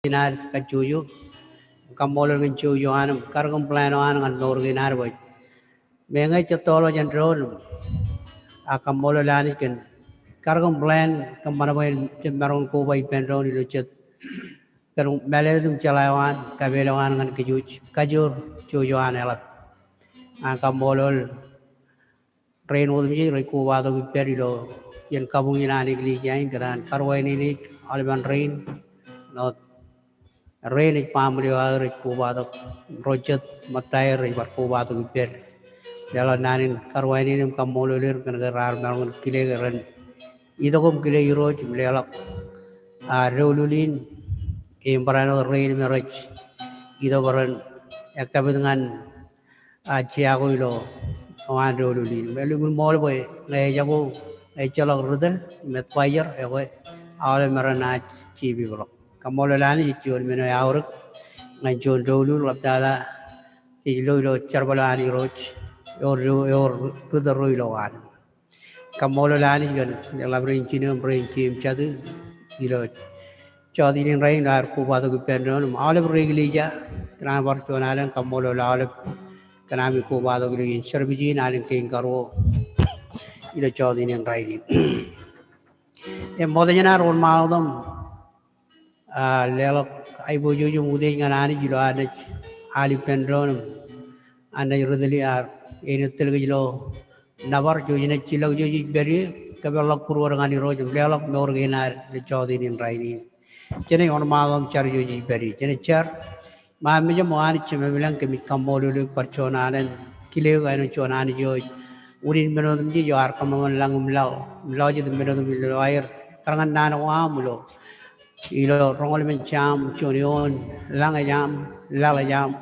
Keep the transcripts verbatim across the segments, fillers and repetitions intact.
in ad kajjojo. Kaṃṃoolol kōn jouj eo an im karōk im plan eo an ñan mour kein ad bwe meñe ej jab toḷọk jān doon, ak kaṃṃoolol Anij kōn karōk im plan kōṃṃan bwe en jab maroñ in koba ippān doon ilo jet kōn mālōtlōt im jeḷā eo an, kapeel eo an ñan kōj wōj, kajoor jouj eo an eḷap. Ak kaṃṃoolol rein otemjej rej kobatok ippād ilo iien kabuñ in an eklejia in, kōn an karuwainene ej aolepen rein, ilo rein ej baaṃle eo aō rej kobatok, ro jet ṃōttaer rej bar kobatok ippād. Leḷọk naan in karuwainene im kaṃṃoolol er kōn ke raar maroñ in kile ke ren itok im kile Irooj im leḷọk, a, doulul in im barāinwōt rein me rej itok bwe ren ekkapit ñan a, jiakwe ilo eo an doulul in. Im elukkuun ṃool bwe ñe ejako, ñe ejjeḷọk ri tōl im advisor, ekwe aolep me renaaj jipeḷḷọk. Kaṃṃoolol Anij ej juon men eo eaorōk ñan juon doulul ḷaptata jej lo ilo jerbal eo an Irooj, ewōr, ewōr ri tōl ro ilo an. Kaṃṃoolol Anij kōn eḷap rein jino im rein jeiū im jatū ilo jọteen in rainin ilo ad kobatok ippān doon im aolep ri eklejia kōn an bar juon alen. Kaṃṃoolol aolep kōn ami kobatok ilo iien service in alen kein karuo ilo jọteen in rainin. Im ṃokta jān ad wōnṃaanḷọk im a, leḷọk aiboojoj im utiej ñan Anij ilo ad naaj al ippān doon im ad naaj ri tōl, a, āinwōt tōl kōj ilo nōbar, jouj im jilọk, jouj im pād ie, kōpeḷḷọk būruod ñan Irooj im leḷọk mour kein ad ilo jọteen in rainin. Jenaaj wōnṃaanḷọk im jar jouj im pād ie. Jenaaj jar. Ṃaan mejaṃ O Anij Jemem ilañ, kōmij kaṃṃoolol eok bar juon alen kile eok āinwōt juon Anij eo ej unin men otemjej, eo ear kōṃṃan lañ im laḷ im lọjet im men otemjej ilo aer kar ñan naan ko aṃ ilo ilo roñoul emān jaṃ, juon eoon, lañ eo aṃ, laḷ eo aṃ,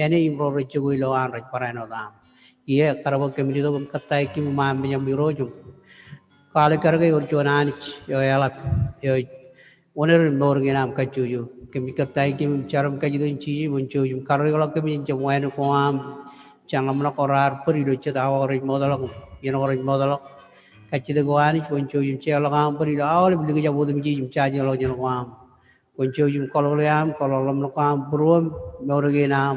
āne im ro rej jokwe ilo an rej barāinwōt aṃ. Kiiō kar bwe kōmij itok im kōttāik kōm iṃaan mejaṃ Irooj im kwaḷọk kar ke ewōr juon Anij eo eḷap, eo ej oṇāer in mour kein aṃ kajjojo. Kōmij kōttāik kōm im jar im kajjitōk in Jisōs bwe kwōn jouj im karreoḷọk kōmij jān wānōk ko aṃ, jān ḷōmṇak ko raar bōd ilo jet awa ko rej ṃootḷọk, iien ko rej ṃootḷọk. Kajjitōk O Anij bwe kwōn jouj im jeorḷọk aṃ bōd ilo aolep likjab otemjej im jajeḷọkjeṇ ko aṃ. Kwōn jouj im kōḷḷọk aṃ, kōḷḷọk ḷōmṇak ko aṃ, būruōṃ, mour kein aṃ,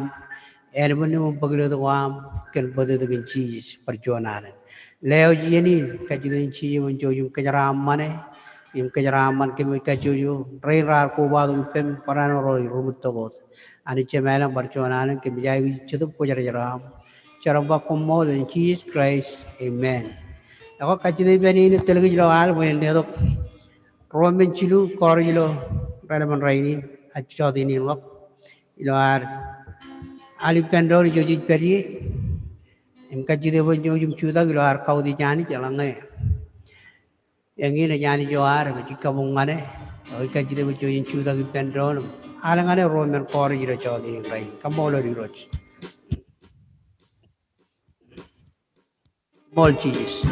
ānbwinnem im bōklōt ko aṃ kōn bōtōktōkin Jisōs bar juon alen. Lewōj iien in, kajjitōk in Jisōs bwe kwōn jouj im kōjeraaṃṃane im kōjeraaṃṃan kōm kajjojo, rein raar kobatok ippem, barāinwōt ro rej ruṃwij tok wōt. Anij Jemem ilañ, bar juon alen kōmij aikuj Jetōb Kwōjarjar aṃ. Jar im ba koṃṃool in Jisōs Kraist. Amen. Ekwe kajjitōk ippān iien in tōl kōj ilo al bwe en letok ruo emān jilu kọọr ilo raelep in rainin ad jọteen in ḷọk ilo ad al ippān doon, jouj im pād ie. Im kajjitōk bwe kwōn jouj im jutak ilo ad kautiej Anij eḷaññe eñin ej Anij eo ad, im ej kabuñ ñan e. Ekwe kajjitōk bwe kwōn jouj im jutak ippān doon im al ñan e ruo emān kọọr ilo jọteen in rainin. Kaṃṃoolol Irooj. Ṃool Jisōs.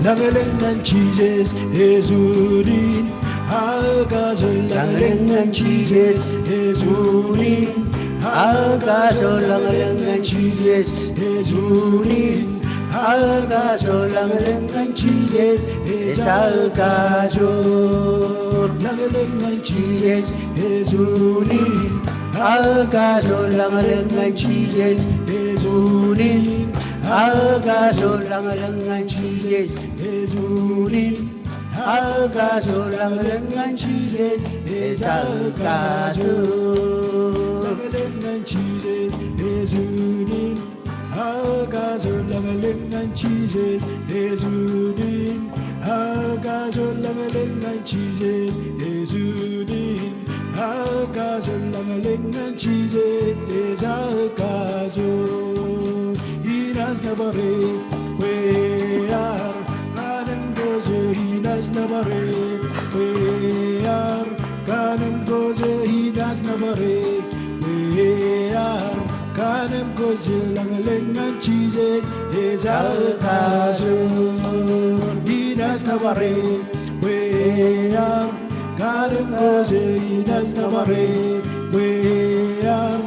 Lañlōñ ñan Jisōs ej unin, aō kajoor. Lañlōñ ñan Jisōs ej unin, aō kajoor. Lañlōñ ñan Jisōs ej unin, aō kajoor. Lañlōñ ñan Jisōs ej aō kajoor. Lañlōñ ñan Jisōs ej unin, aō kajoor. Lañlōñ ñan Jisōs ej unin, aō kajoor. Lañlōñ ñan Jisōs ej unin, aō kajoor. Lañlōñ ñan Jisōs ej aō kajoor. Lañlōñ ñan Jisōs ej unin, aō kajoor. Lañlōñ ñan Jisōs ej unin, aō kajoor. Lañlōñ ñan Jisōs ej unin, aō kajoor. Lañlōñ ñan Jisōs ej aō kajoor. Inaaj nōbar e, bwe ear kanōm kōj. Inaaj nōbar e, bwe ear kanōm kōj. Inaaj nōbar e, bwe ear kanōm kōj. Lañlōñ ñan Jisōs ej aō kajoor. Inaaj nōbar e, bwe ear kanōm kōj. Inaaj nōbar e, bwe ear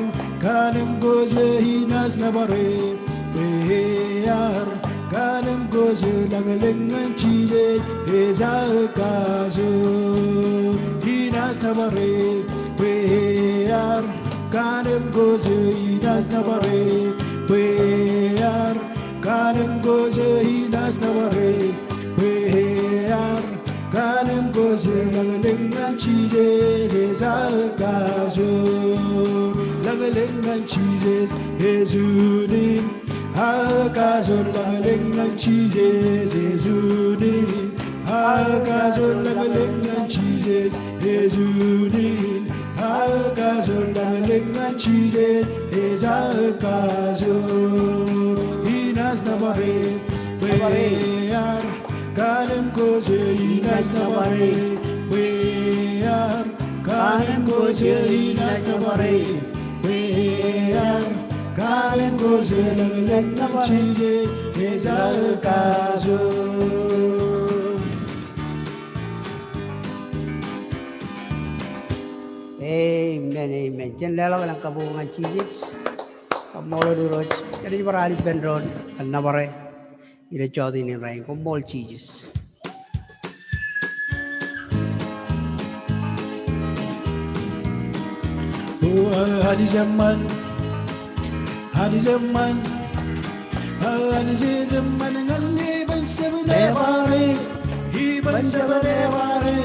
Kaalem kōj e inaaj nōbar e, bwe ear. Kaalem kōj e lañlōñ ñan Jisōs, ej aō kajo. Inaaj nōbar e, bwe ear. Kaalem kōj e inaaj nōbar e, bwe ear. Kaalem kōj e inaaj nōbar e, bwe ear. Kaalem kōj e lañlōñ ñan Jisōs, ej aō kajo. Lañlōñ ñan Jisōs, ej unin. Aō kajo lañlōñ ñan Jisōs, ej unin. Aō kajo lañlōñ ñan Jisōs, ej unin. Aō kajo lañlōñ ñan Jisōs, ej aō kajo. Inaaj nōbar e, bwe ear. Kaalem kōj e inaaj nōbar e, bwe ear. Kaalem kōj e inaaj nōbar e, bwe ear. Kaalem kōj e lañlōñ ñan Jisōs, ej aō kajo. Amen, amen. Jen leḷọk elōñ kabuñ ñan Jisōs. Kaṃṃoolol Irooj. Jen bar al ippān doon kōn nōbar e ilo jota in rainin. Koṃṃool Jisōs. O Anij eṃṃan, Anij eṃṃan, Anij ej eṃṃan ñan e, iban jab nōbar e, iban jab nōbar e,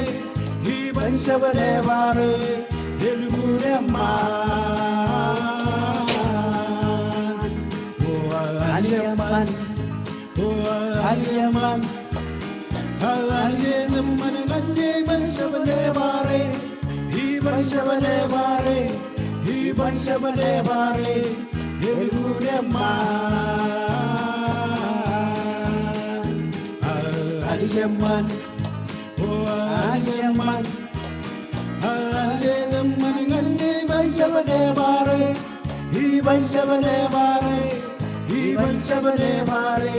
iban jab nōbar e, elukkuun eṃṃan. O Anij eṃṃan, O Anij eṃṃan, Anij ej eṃṃan ñan e, iban jab nōbar e, iban jab nōbar e, iban jab nōbar e, elukkuun eṃṃan. Anij eṃṃan, O Anij eṃṃan, Anij ej eṃṃan ñan e, iban jab nōbar e, iban jab nōbar e, iban jab nōbar e,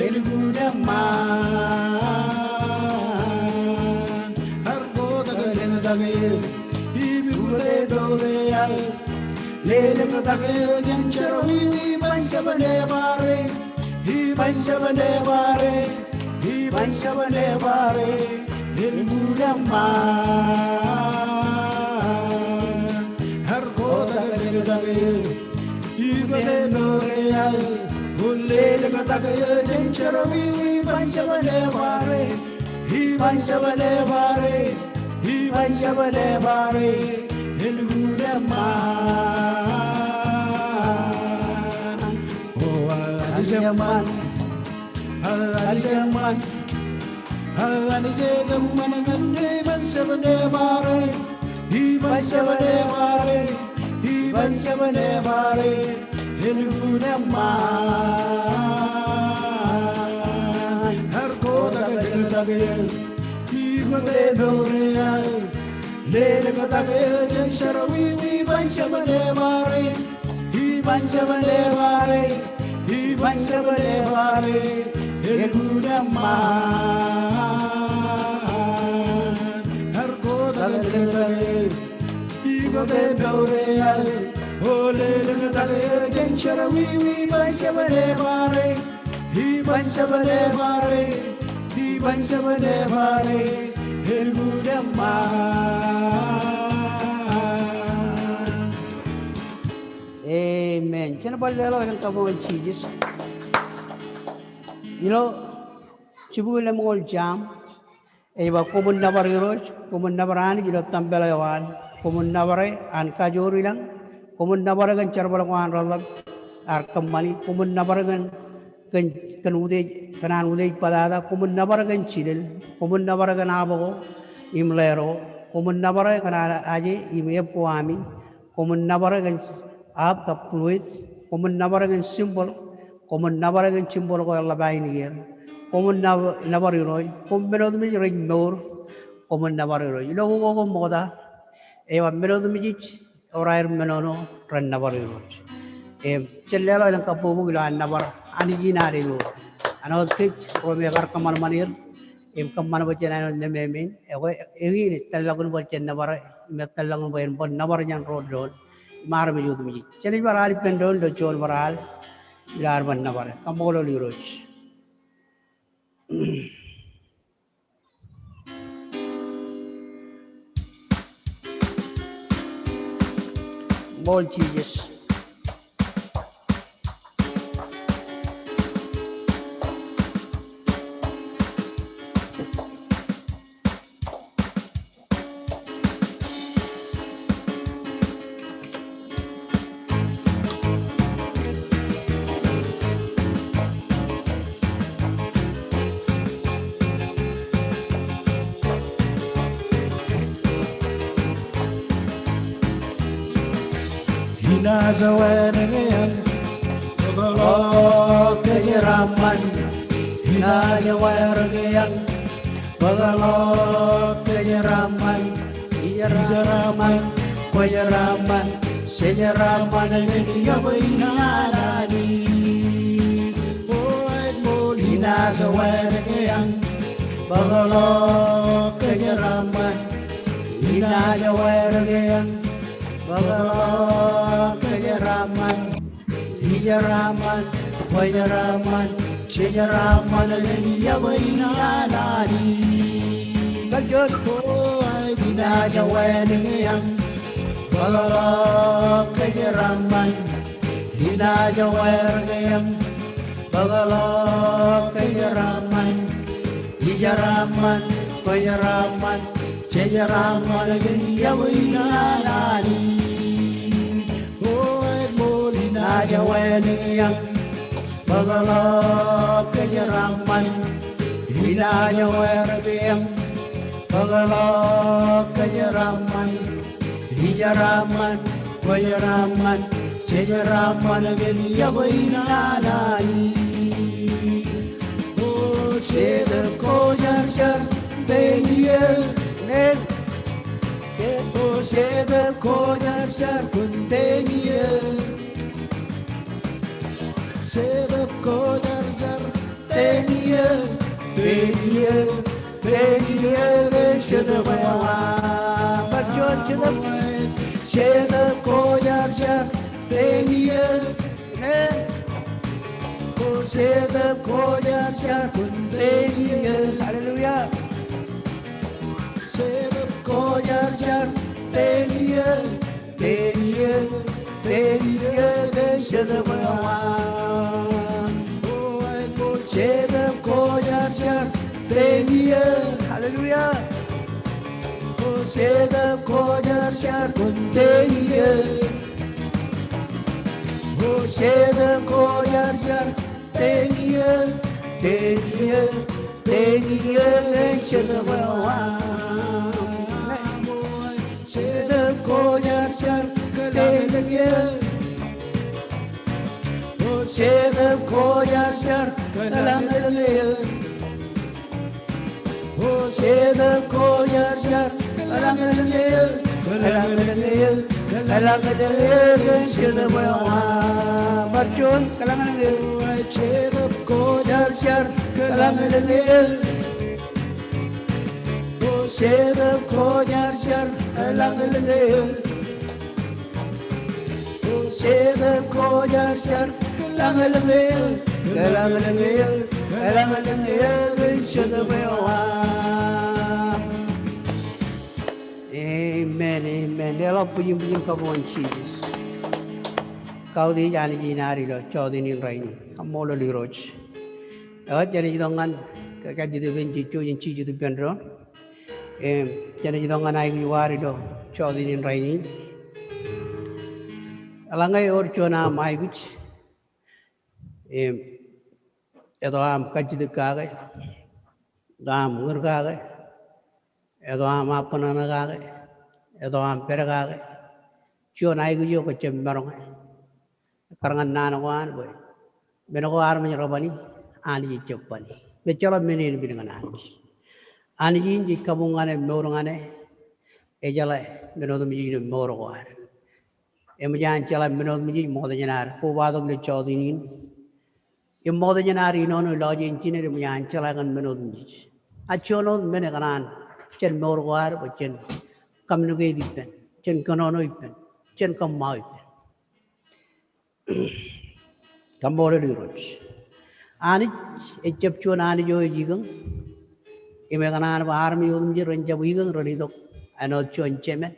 elukkuun eṃṃan. Ar kotak lōñtak eō im ukōte mour eo aō, lelōñtak eō jān jerọwiwi, iban jab nōbar e, iban jab nōbar e, iban jab nōbar e, elukkuun eṃṃan. Ar kotak lōñtak eō, ukōte mour eo aō, lelōñtak eō jān jerọwiwi, iban jab nōbar e, iban jab nōbar e, iban jab nōbar e, elukkuun eṃṃan. O Anij eṃṃan, Anij eṃṃan, Anij ej eṃṃan ñan e, iban jab nōbar e, iban jab nōbar e, iban jab nōbar e, elukkuun eṃṃan. Ar kotak lōñtak eō, ukōte mour eo aō, lelōñtak eō jān jerọwiwi, iban jab nōbar e, iban jab nōbar e, iban jab nōbar e, elukkuun eṃṃan. Ar kotak lōñtak eō, ukōte mour eo aō, o lelōñtak eō jān jerọwiwi, iban jab nōbar e, iban jab nōbar e, iban jab nōbar e, elukkuun eṃṃan. Amen. Jen bar leḷọk elōñ kabuñ ñan Jisōs. Ilo jibukwi lemñoul Sam, ej ba, koṃwin nōbar Irooj, koṃwin nōbar Anij ilo tempel eo an, koṃwin nōbar e an kajoor ilañ, koṃwin nōbar e kōn jerbal ko an reḷḷap ear kōṃṃani, koṃwin nōbar e kōn, kōn, kōn utiej, kōn an utiej bōtata, koṃwin nōbar e kōn jilel, koṃwin nōbar e kōn aṃ ko im ḷeer ko, koṃwin nōbar e kōn aje im eb ko ami, koṃwin nōbar e kōn aap kab fluid, koṃwin nōbar e kōn symbol, koṃwin nōbar e kōn symbol ko eḷap ainikien, koṃwin nōb-, nōbar Irooj, koṃ men otemjej rej mour, koṃwin nōbar Irooj. Ilo ukok eo ṃokta, ej ba men otemjej ewōr aer menono ren nōbar Irooj. Im, jen leḷọk elōñ kabbokbok ilo an nōbar Anij in ad emour. Āinwōt kōj ro me ekar kōṃanṃan er, im kōṃṃan bwe jen āinwōt nemāmein, ekwe, eñin ej tōllọkin bwe jen nōbar e, im ej tōllọkin bwe en bar nōbar ñan ro doon. im armej otemjej. Jenaaj bar al ippān doon ilo juon bar al ilo ad bar nōbar e. Kaṃṃoolol Irooj. Ṃool Jisōs. Inaaj wānōk eañ bōkḷọk kōjeraaṃṃan. Inaaj wānōk eañ bōkḷọk kōjeraaṃṃan. Ijeraaṃṃan, kwōjeraaṃṃan, jejeraaṃṃan kōn iọkwe in an Anij. O āinwōt inaaj wānōk eañ bōkḷọk kōjeraaṃṃan. Inaaj wānōk eañ bōkḷọk kōjeraaṃṃan. Ijeraaṃṃan, kwōjeraaṃṃan, jejeraaṃṃan kōn iọkwe in an Anij. Kajjioñ. O āinwōt inaaj wānōk eañ bōkḷọk kōjeraaṃṃan. Inaaj wānōk eañ bōkḷọk kōjeraaṃṃan. Ijeraaṃṃan, kwōjeraaṃṃan, jejeraaṃṃan kōn iọkwe in an Anij. O āinwōt inaaj wānōk eañ bōkḷọk kōjeraaṃṃan. Inaaj wānōk eañ bōkḷọk kōjeraaṃṃan. Ijeraaṃṃan, kwōjeraaṃṃan, jejeraaṃṃan kōn iọkwe in an Anij. O Jetōb Kwōjarjar, thank you. Amen. O Jetōb Kwōjarjar, kwōn thank you. Jetōb Kwōjarjar, thank you, thank you, thank you, kōn Jetōb eo aṃ. Bar juon, Jetōb. Jetōb Kwōjarjar, thank you. Amen. O Jetōb Kwōjarjar, kwōn thank you. Hallelujah. Jetōb Kwōjarjar, thank you. Thank you, thank you, kōn Jetōb eo aṃ. O āinwōt Jetōb Kwōjarjar, thank you. Hallelujah. O Jetōb Kwōjarjar, kwōn thank you. O Jetōb Kwōjarjar, thank you, thank you, thank you, kōn Jetōb eo aṃ. Jetōb Kwōjarjar, kōlañlōñ eō. O Jetōb Kwōjarjar, kōlañlōñ eō. O Jetōb Kwōjarjar, kōlañlōñ eō, kōlañlōñ eō, kōlañlōñ eō, kōn Jetōb eo aṃ. Bar juon, kōlañlōñ eō. O Jetōb Kwōjarjar, kōlañlōñ eō. O Jetōb Kwōjarjar, kōlañlōñ eō. O Jetōb Kwōjarjar, kōlañlōñ eō, kōlañlōñ eō, kōlañlōñ eō, kōn Jetōb eo aṃ. Amen, amen. Leḷọk bwijin bwijin kabuñ ñan Jisōs. Kautiej Anij in ad ilo jọteen in rainin. Kaṃṃoolol Irooj. Eo, jenaaj itok ñan kajjitōk ippān jejjo, jen jejjitōk ippān doon. Im, jenaaj itok ñan aikuj ko ad ilo jọteen in rainin. Eḷaññe ewōr juon aṃ aikuj im eto aṃ kajjitōk kake, eto aṃ ñūr kake, eto aṃ abṇōṇō kake, eto aṃ pād kake, juon aikuj eo kwōj jab maroñ e. Ekkar ñan naan ko an bwe men ko armej rej bani, Anij ejjab bani. Ejjeḷọk men eo enaaj men ñan Anij. Anij in jej kabuñ ñan e, mour ñan e, ejeḷā men otemjej ilo mour ko ad. Eṃōj an jeḷā men otemjej ṃokta jān ad kobatok ilo jọteen in. Im ṃokta jān ad inono lọjien jined, eṃōj an jeḷā kōn men otemjej. A juon wōt men ekōṇaan jān mour ko ad bwe jen communicate ippān, jen kōnono ippān. Jen kōṃṃao ippān. Kaṃṃoolol Irooj. Anij ejjab juon Anij eo ej ikōñ im ekōṇaan bwe armej otemjej ren jab ikōñ ren itok āinwōt juon jemān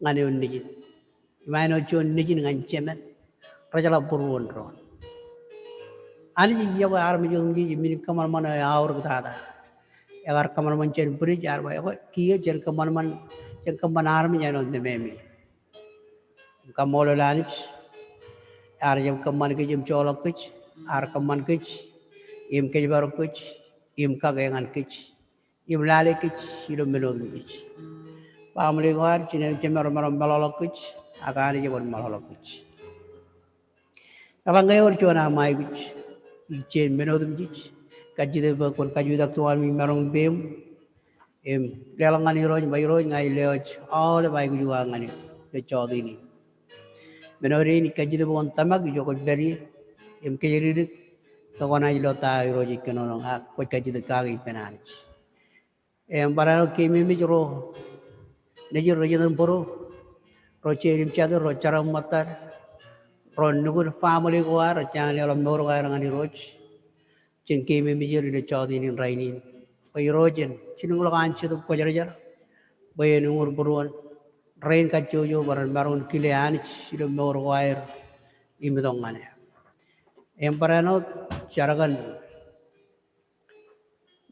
ñan eoon nejin im āinwōt juon nejin ñan jemān, rejeḷā būruon doon. Anij ej iọkwe armej otemjej im men in kōṃanṃan eo eaorōk tata. Ekar kōṃanṃan jān bwidej, ear ba, ekwe kiiō jen kōṃanṃan, jen kōṃṃan armej āinwōt nemāmi. Im kaṃṃoolol Anij, ear jab kōṃṃan kōj im joḷọk kōj, ear kōṃṃan kōj im kōjparok kōj im kake ñan kōj im lale kōj ilo men otemjej. Baaṃle ko ad, jinen jemān emaroñ meḷọkḷọk kōj, ak Anij eban meḷọkḷọk kōj. Eḷaññe ewōr juon aṃ aikuj ijjien men otemjej, kajjitōk bwe kwōn kajutak tuwaanmej maroñ in peiṃ im leḷọk ñan Irooj im ba, Irooj, ña ij lewōj aolep aikuj ko aō ñan eok ilo jọteen in. Men eo dein ij kajjitōk bwe kwōn tōmak ijo kwōj pād ie im kōjatdikdik ke kwōnaaj lo ta Irooj ej kōnono, ak kwōj kajjitōk kake ippān Anij. Im barāinwōt keememej ro nejin rej itok im būruon, ro jeid im jatid, ro jerọm ṃōttad, ro nukun, family ko ad rej jañin leḷọk mour ko aer ñan Irooj. Jen keememej er ilo jọteen in rainin bwe Irooj en jilkinḷọk an Jetōb Kwōjarjar bwe en uñūr būruon rein kajjojo bwe ren maroñ in kile Anij ilo mour ko aer im itok ñan e. Im barāinwōt jar kōn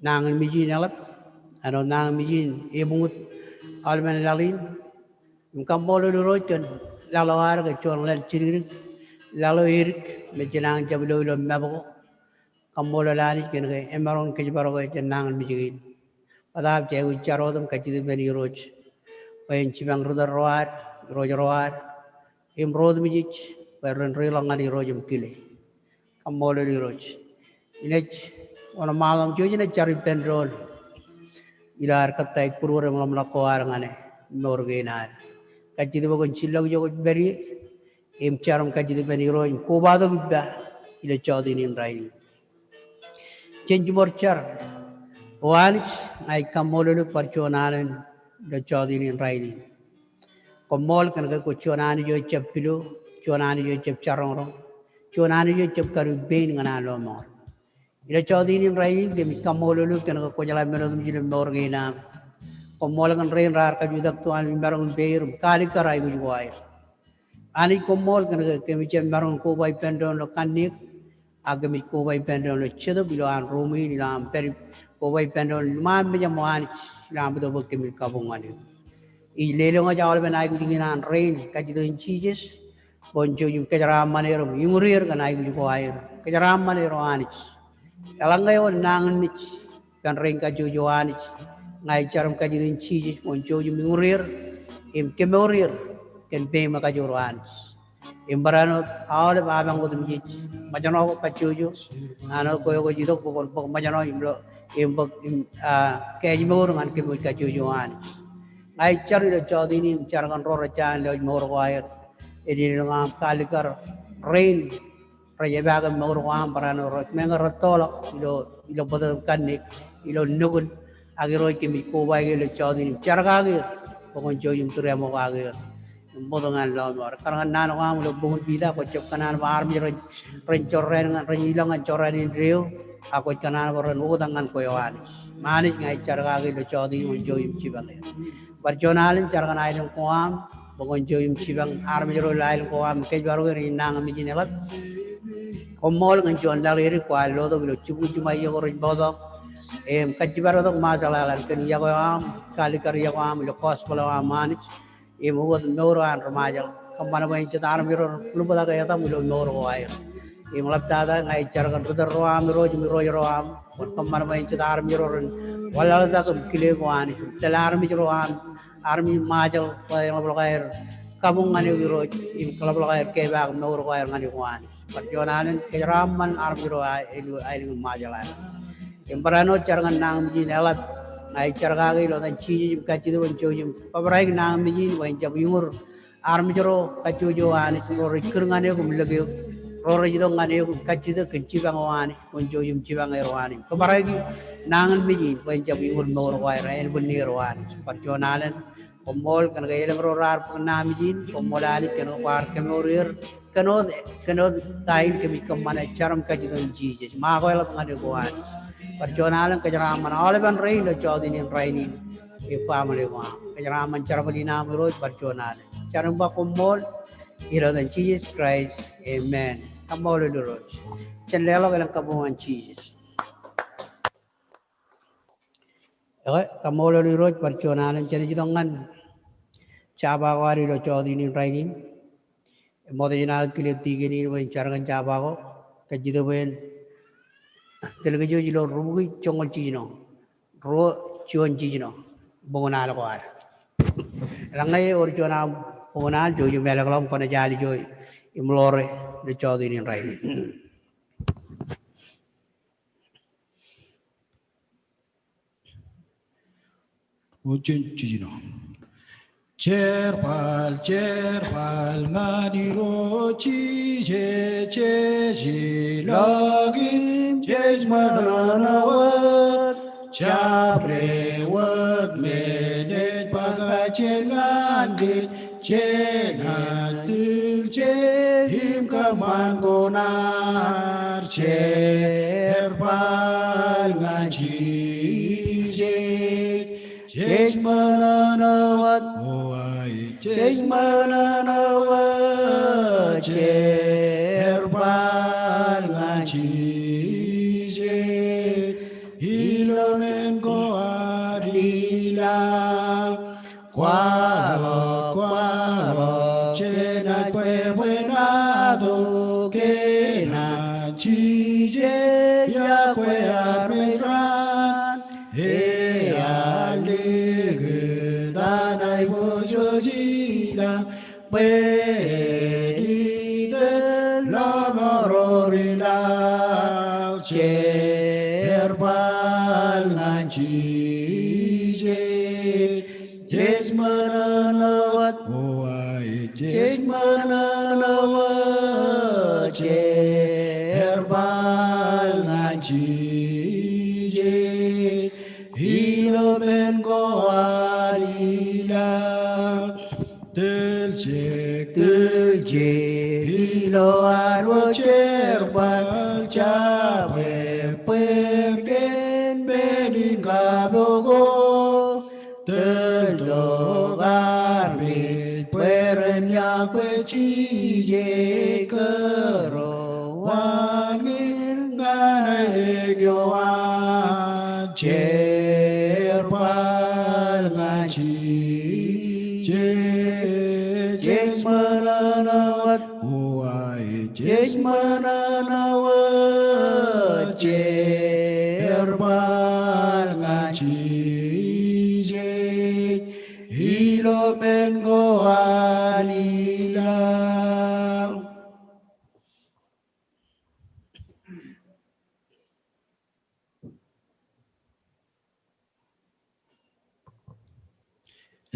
nañinmej in eḷap, āinwōt nañinmej in ebuñut aolepen laḷ in. Im kaṃṃoolol Irooj kōn laḷ eo ad ke juon laḷ jidikdik, laḷ eo edik me jenañin jab lo ilo map ko. Kaṃṃoolol Anij kōn ke emaroñ in kōjparok e jān nañinmej kein. Bōtaab jej aikuj jar wōt im kajjitōk ippān Irooj bwe en jipañ ritōl ro ad, irooj ro ad, im ro otemjej bwe ren reiḷọk ñan Irooj im kile. Kaṃṃoolol Irooj. Inaaj wōnṃaanḷọk im jouj im jar ippān doon ilo ad kōttāik būruod im ḷōmṇak ko ad ñan e, mour kein ad. Kajjitōk bwe kwōn jillọk ijo kwōj pād ie im jar im kajjitōk ippān Irooj im kobatok ippa ilo jọteen in rainin. Jen jiṃor jar. O Anij, ña ij kaṃṃoolol eok bar juon alen ilo jọteen in rainin. Koṃṃool kōn ke kwōj juon Anij eo ejjab pilo, juon Anij eo ejjab jaroñroñ, juon Anij eo ejjab kadiwōj pein ñan an lọmọọr. Ilo jọteen in rainin kōmij kaṃṃoolol eok kōn ke kwō jeḷā men otemjej im mour kein am. Koṃṃool kōn rein raar kajutak tuwaanmej maroñ in peier im kaalikkar aikuj ko aer. Anij, koṃṃool kōn ke kōmij jab maroñ in koba ippān doon ilo kanniōk, ak kōmij koba ippān doon ilo jetōb ilo an ruum in, ilo am pād im koba ippān doon ilo ṃaan mejaṃ, O Anij, ilo am itok bwe kōmin kabuñ ñan eok. Ij lelōñ ej aolepen aikuj kein an rein kajjitōk in Jisōs bwe kwōn jouj im kōjeraaṃṃan er im iñure er kōn aikuj ko aer. Kōjeraaṃṃan er, O Anij. Eḷaññe ewōr nañinmej ippān rein kajjojo, Anij, ña ij jar im kajjitōk in Jisōs bwe kwōn jouj im iñure er im kemour er kōn peiṃ ekajoor, O Anij. Im barāinwōt aolep apañ otemjej, ṃōjṇọ ko kajjojo, āinwōt kwe kwōj itok bwe kwōn bōk ṃōjṇọ im lo, im bōk, im, ah, kaājmour ñan kōmwōj kajjojo, Anij. Ña ij jar ilo jọteen in im jar kōn ro rej jañin lewōj mour ko aer. Elōñ am kaalikkar rein rej epaake mour ko am barāinwōt rej meñe rettoḷọk ilo, ilo bōtōktōk im kanniōk, ilo nukun, ak Irooj, kōmij kobaik er ilo jọteen in im jar kake er bwe kwōn jouj im tūriaṃokake er im ṃōttan lọmọọr. Ekkar ñan naan ko am ilo buñun Piter, kwōj jab kōṇaan bwe armej ren, ren jorrāān ñan, ren ilọk ñan jorrāān in deeo, ak kwōj kōṇaan bwe ren oktak ñan kwe, O Anij. Im Anij, ña ij jar kake ilo jọteen in kwōn jouj im jipañ er. Bar juon alen jar kōn aelōñ ko am bwe kwōn jouj im jipañ armej ro ilo aelōñ ko am im kōjparok er ilo nañinmej in eḷap. Koṃṃool kōn juon laḷ edik kwaar lotok ilo jibukwi jiṃa iiō ko rej bōktok im kajjitōk tok Ṃajeḷ Island kōn iọkwe eo aṃ, kaalikkar iọkwe eo aṃ ilo gospel eo aṃ Anij. Im ukōt mour eo an ri-Ṃajeḷ, kōṃṃan bwe en jet armej ro ren ḷaptata etaṃ ilo mour ko aer. Im ḷaptata ña ij jar kōn ritōl ro aṃ Irooj im irooj ro aṃ, kwōn kōṃṃan bwe en jet armej ro ren wanlaḷtak im kile eok Anij, im tōl armej ro aṃ, armej Ṃajeḷ bwe en ḷapḷọk aer kabuñ ñan eok Irooj, im ḷapḷọk aer kepaak mour ko aer ñan eok Anij. Bar juon alen kōjeraaṃṃan armej ro aelōñ in Ṃajeḷ Island. Im barāinwōt jar kōn nañinmej in eḷap, ña ij jar kake ilo etan Jisōs im kajjitōk bwe kwōn jouj im bōbraik nañinmej in bwe en jab iñur armej ro kajjojo Anij, ro rej kūr ñan eok im lōke eok, ro rej itok ñan eok im kajjitōk kōn jipañ O Anij, kwōn jouj im jipañ er O Anij. Kōbraik nañinmej in bwe en jab iñur mour ko aer, ānbwinnier O Anij. Bar juon alen Koṃṃool kōn ke elōñ ro raar bōk naamijin. Koṃṃool Anij kōn ke kwaar kemour er. Kōn wōt, kōn wōt ta in kōmij kōṃṃane jar im kajjitōk in Jisōs. Ṃaak ko eḷap ñan eok Anij. Bar juon alen kōjeraaṃṃan aolepen rein ilo jọteen in rainin. Im family ko aṃ. Kōjeraaṃṃan jerbal in aṃ Irooj bar juon alen. Jar im ba koṃṃool. Ilo etan Jisōs Kraist. Amen. Kaṃṃoolol Irooj. Jen leḷọk elōñ kabuñ ñan Jisōs. Ekwe, kaṃṃoolol Irooj bar juon alen. Jenaaj itok ñan jabawōt ad ilo jọteen in rainin. Im ṃokta jen aō kile tikōn in bwe en jar kōn jabawōt ko. Kajjitōk bwe en tōl kōj ilo Rubukwi joñoul jiljino, ruo juon jiljino, buñūn al ko ad. Eḷaññe ewōr juon aṃ buñūn al, jouj im ālōkḷọk im kwōnaaj al ijo im ḷoore ilo jọteen in rainin. Ruo juon jiljino. Jerbal, jerbal ñan Irooj Jisōs, jej ilọk im jej ṃōṇōṇō wōt. Jabdewōt men ej ba kajjien ñan kōj, jenaaj tūlje im kōṃṃan kuṇaad. Jerbal ñan Jisōs, jej ṃōṇōṇō wōt. Jej ṃōṇōṇō wōt. Jerbal ñan Jisōs, ilo men ko ad ilaḷ. Kwaḷọk, kwaḷọk, jenaaj bwebwenato kōn an Jisōs iọkwe armej raan. Ear likūt an aiboojoj ilaḷ, bwe en itōn lọmọọr ro ri laḷ. Jerbal ñan Jisōs, jej ṃōṇōṇō wōt. Jej ṃōṇōṇō wōt. Jerbal ñan Jisōs, ilo men ko ad ilaḷ. Tōljek, tōljek ilo ad wōj jerbal, jab ebbeer kōn men in kapo ko. Tōl tok armej bwe ren iọkwe Jisōs, kōrọọl ñan aelōñ eo an. Jerbal ñan Jisōs, jej ṃōṇōṇō wōt. Jej ṃōṇōṇō wōt. Jerbal ñan Jisōs, ilo men ko ad ilaḷ.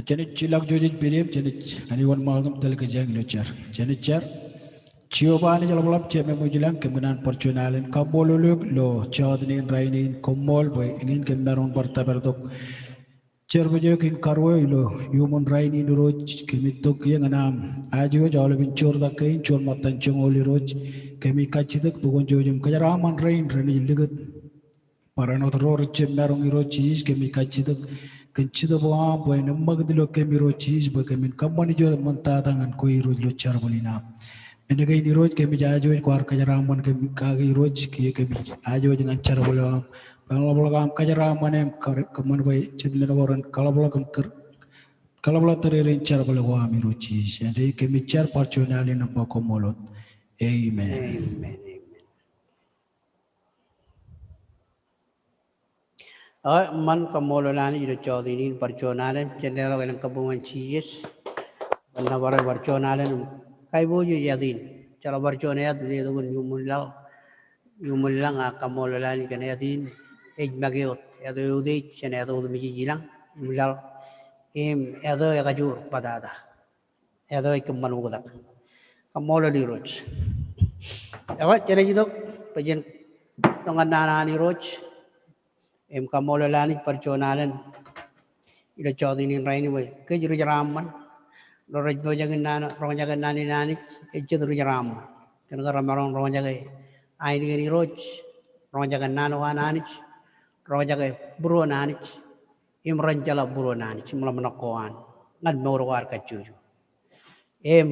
Jenaaj ilọk ijo jej pād im jenaaj ñan wōnṃaanḷọk im tōl kōj ilo jar. Jenaaj jar. Jeova Anij eḷapḷọk, Jemem eo ilañ, kōm kōṇaan bar juon alen kaṃṃoolol eok ilo jọteen in rainin. Koṃṃool bwe eñin kōm maroñ bar tōpar tok jerbal eo kein karuo ilo iuṃwin rainin Irooj. Kōmij tok ie ñan aṃ ajooj aolepān joortak kein juon ṃōttan joñoul Irooj. Kōmij kajjitōk bwe kwōn jouj im kōjeraaṃṃan rein renaaj likūt barāinwōt ro rej jab maroñ Irooj Jisōs. Kōmij kajjitōk kōn Jetōb eo aṃ bwe en eṃṃakūt ilo kōm Irooj Jisōs bwe kōmin kōṃṃan ijo eṃṃantata ñan kwe Irooj ilo jerbal in aṃ. Men kein Irooj kōmij ajooj kwaar kōjeraaṃṃan kōm kake Irooj, kiiō kōmij ajooj ñan jerbal eo aṃ bwe en ḷapḷọk aṃ kōjeraaṃṃan im kar-, kōṃṃan bwe jet men ko ren kaḷapḷọk im kar-, kaḷapḷọk tōrerein jerbal ko aṃ Irooj Jisōs. Āindein kōmij jar bar juon alen im ba koṃṃool wōt. Amen. Amen. Amen. Ak eṃṃan, kaṃṃoolol Anij ilo jọteen in bar juon alen. Jen leḷọk elōñ kabuñ ñan Jisōs. Bwe en nōbar e bar juon alen im kaiboojoj āt in. Ejjeḷọk bar juon āt letok in iuṃwin laḷ, iuṃwin lañ, ak kaṃṃoolol Anij kōn āt in. Ej make wōt, āt eo eutiej jān āt otemjej ilañ im laḷ, im āt eo ekajoor bōtata. Āt eo ej kōṃṃan oktak. Kaṃṃoolol Irooj. Ekwe, jenaaj itok bwe jen tok ñan naan an Irooj im kaṃṃoolol Anij bar juon alen. ilo jota in rainin bwe kōj ri jeraaṃṃan. Ro rej pojak in naan, roñjake naan in Anij, ejjet ri jeraaṃṃan. Kōn ke remaroñ roñjake ainikien Irooj, roñjake naan ko an Anij, roñjake būruon Anij, im ren jeḷā būruon Anij im ḷōmṇak ko an ñan mour ko ad kajjojo. Im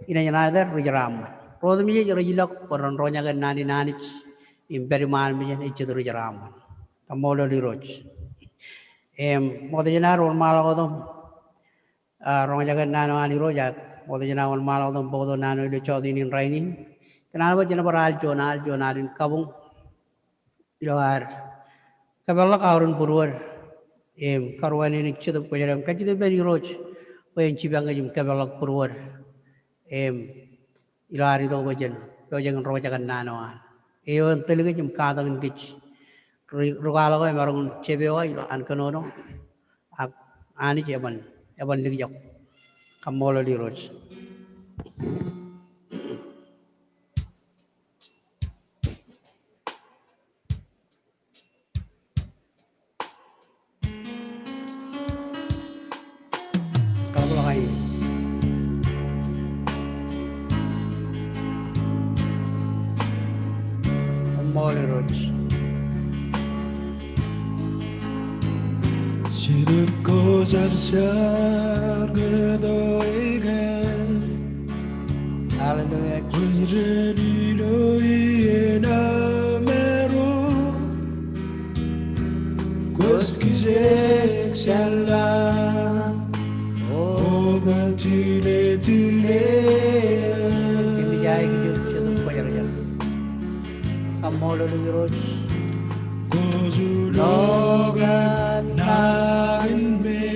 inaaj ṇa iter ri jeraaṃṃan. Ro otemjej rej ilọk bwe ren roñjake naan in Anij im pād iṃaan mejān, ejjet ri jeraaṃṃan. Kaṃṃoolol Irooj. Im ṃokta jān aer wōnṃaanḷọk wōt im, ah, roñjake naan eo an Irooj, ak ṃokta jān aer wōnṃaanḷọk wōt im bōktok naan eo ilo jota in rainin, kōn an bwe jen bar al juon, al juon al in kabuñ ilo ad kōpeḷḷọk aorōk būruod im karuwaineneik Jetōb Kwōjarjar im kajjitōk ippān Irooj bwe en jipañ kōj im kōpeḷḷọk būruod im ilo ad itok bwe jen pojak in roñjake naan eo an. Eo en tōl kōj im katakin kōj. Ri-, rūkaḷọk eo emaroñ in jab eo aō ilo an kōnono. Ak Anij eban, eban likjab. Kaṃṃoolol Irooj. Kaḷapḷọk ainikien. Koṃṃool Irooj. Jetōb Kwōjarjar kōto ikōn. Hallelujah, Jesus. Kwōjarjar ilo iien aṃ erom. Kwōj kijeek jān lañ. O kwōn tile tile. Kōmij aikuj eok Jetōb Kwōjarjar. Kaṃṃoolol eok Irooj. Kwōj uḷọk an nañinmej.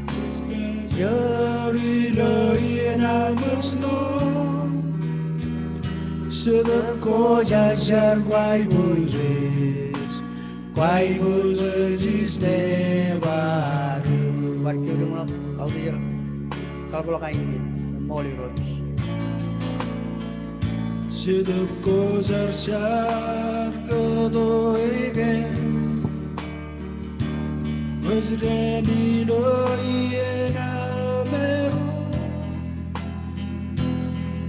Kwōj kajoor ilo iien aṃ ṃōjṇọ. Jetōb Kwōjarjar, kwaiboojoj. Kwaiboojoj ij lewadu. Bar juon im ḷọk, kautiej er. Kaḷapḷọk ainikien. Koṃṃool Irooj. Jetōb Kwōjarjar kōto ikōn. Kwōj dān ilo iien aṃ erom.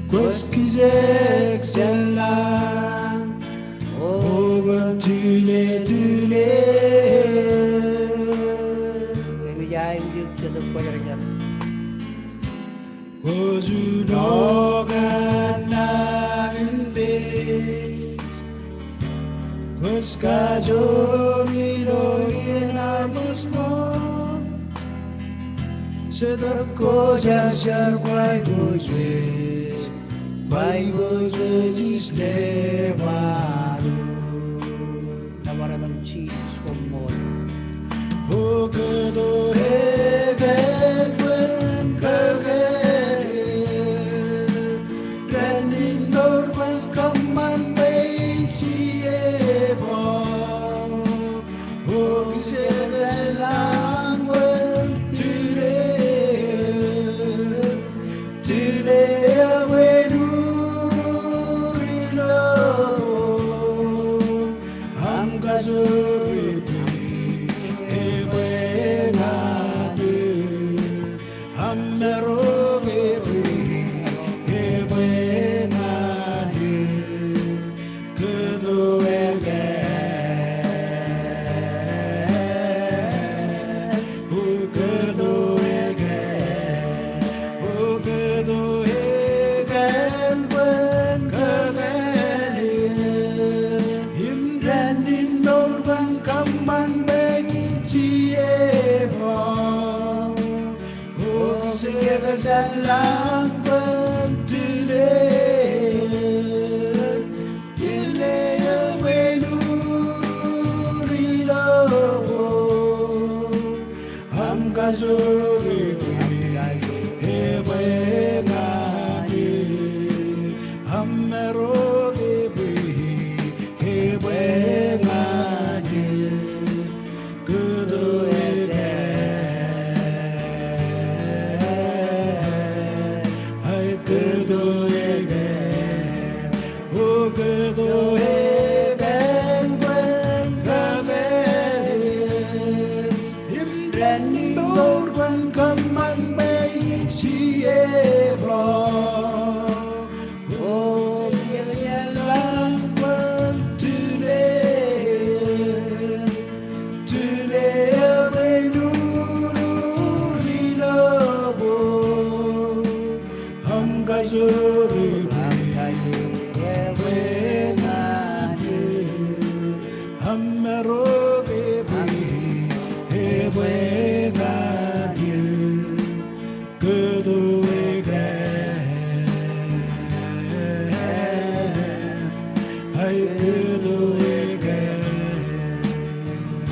Kwōj kijeek jān lañ. O kwōn tile tile. Kōmij aikuj eok Jetōb Kwōjarjar. Kwōj uḷọk an nañinmej. Kwōj kajoor ilo iien aṃ ṃōjṇọ. Jetōb Kwōjarjar, kwaiboojoj. Kwaiboojoj ij lewadu. Nōbar etan Jisōs, koṃṃool. O kōto ekōn bwe en kōkōrā. Dān in mour bwe en kōṃṃan bwe in jepḷaak. O kijeek jān lañ bwe en tile. Tile bwe en urur ilo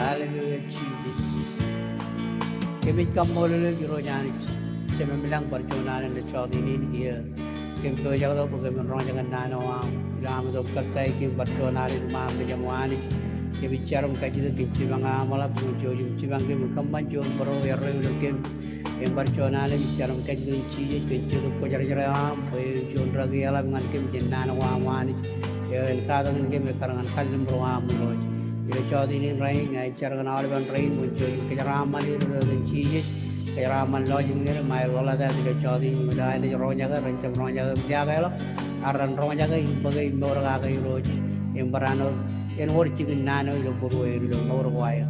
Hallelujah, Jesus. Kōmij kaṃṃoolol eok Irooj Anij, Jemem ilañ, bar juon alen ilo jota in, iiō kōm pojak tok bwe kōmin roñjake naan eo aṃ ilo am itok kōttāik kōm bar juon alen iṃaan mejaṃ, O Anij. Kōmij jar im kajjitōk kōn jipañ eo aṃ eḷap, im jouj im jipañ kōm im kōṃṃan juon bōro erreo ilo kōm. Im bar juon alen ij jar im kajjitōk Jisōs kōn Jetōb Kwōjarjar eo aṃ, bwe en juon rūkaki eḷap ñan kōm jān naan eo aṃ, O Anij, eo en katakin kōm ekkar ñan kalliṃur eo aṃ, Irooj. Ilo jota in rainin, ña ij jar kōn aolepen rein bwe en jouj im kōjeraaṃṃan er ilo etan Jisōs. Kōjeraaṃṃan lọjilñer im aer ḷōḷātāt ilo jota in, im ilo aer naaj roñjake, ren jab roñjake im liaakḷọk, ak ren roñjake im bōke im mour kake, Irooj. Im barāinwōt en wōr jikin naan eo ilo būrueir ilo mour ko aer.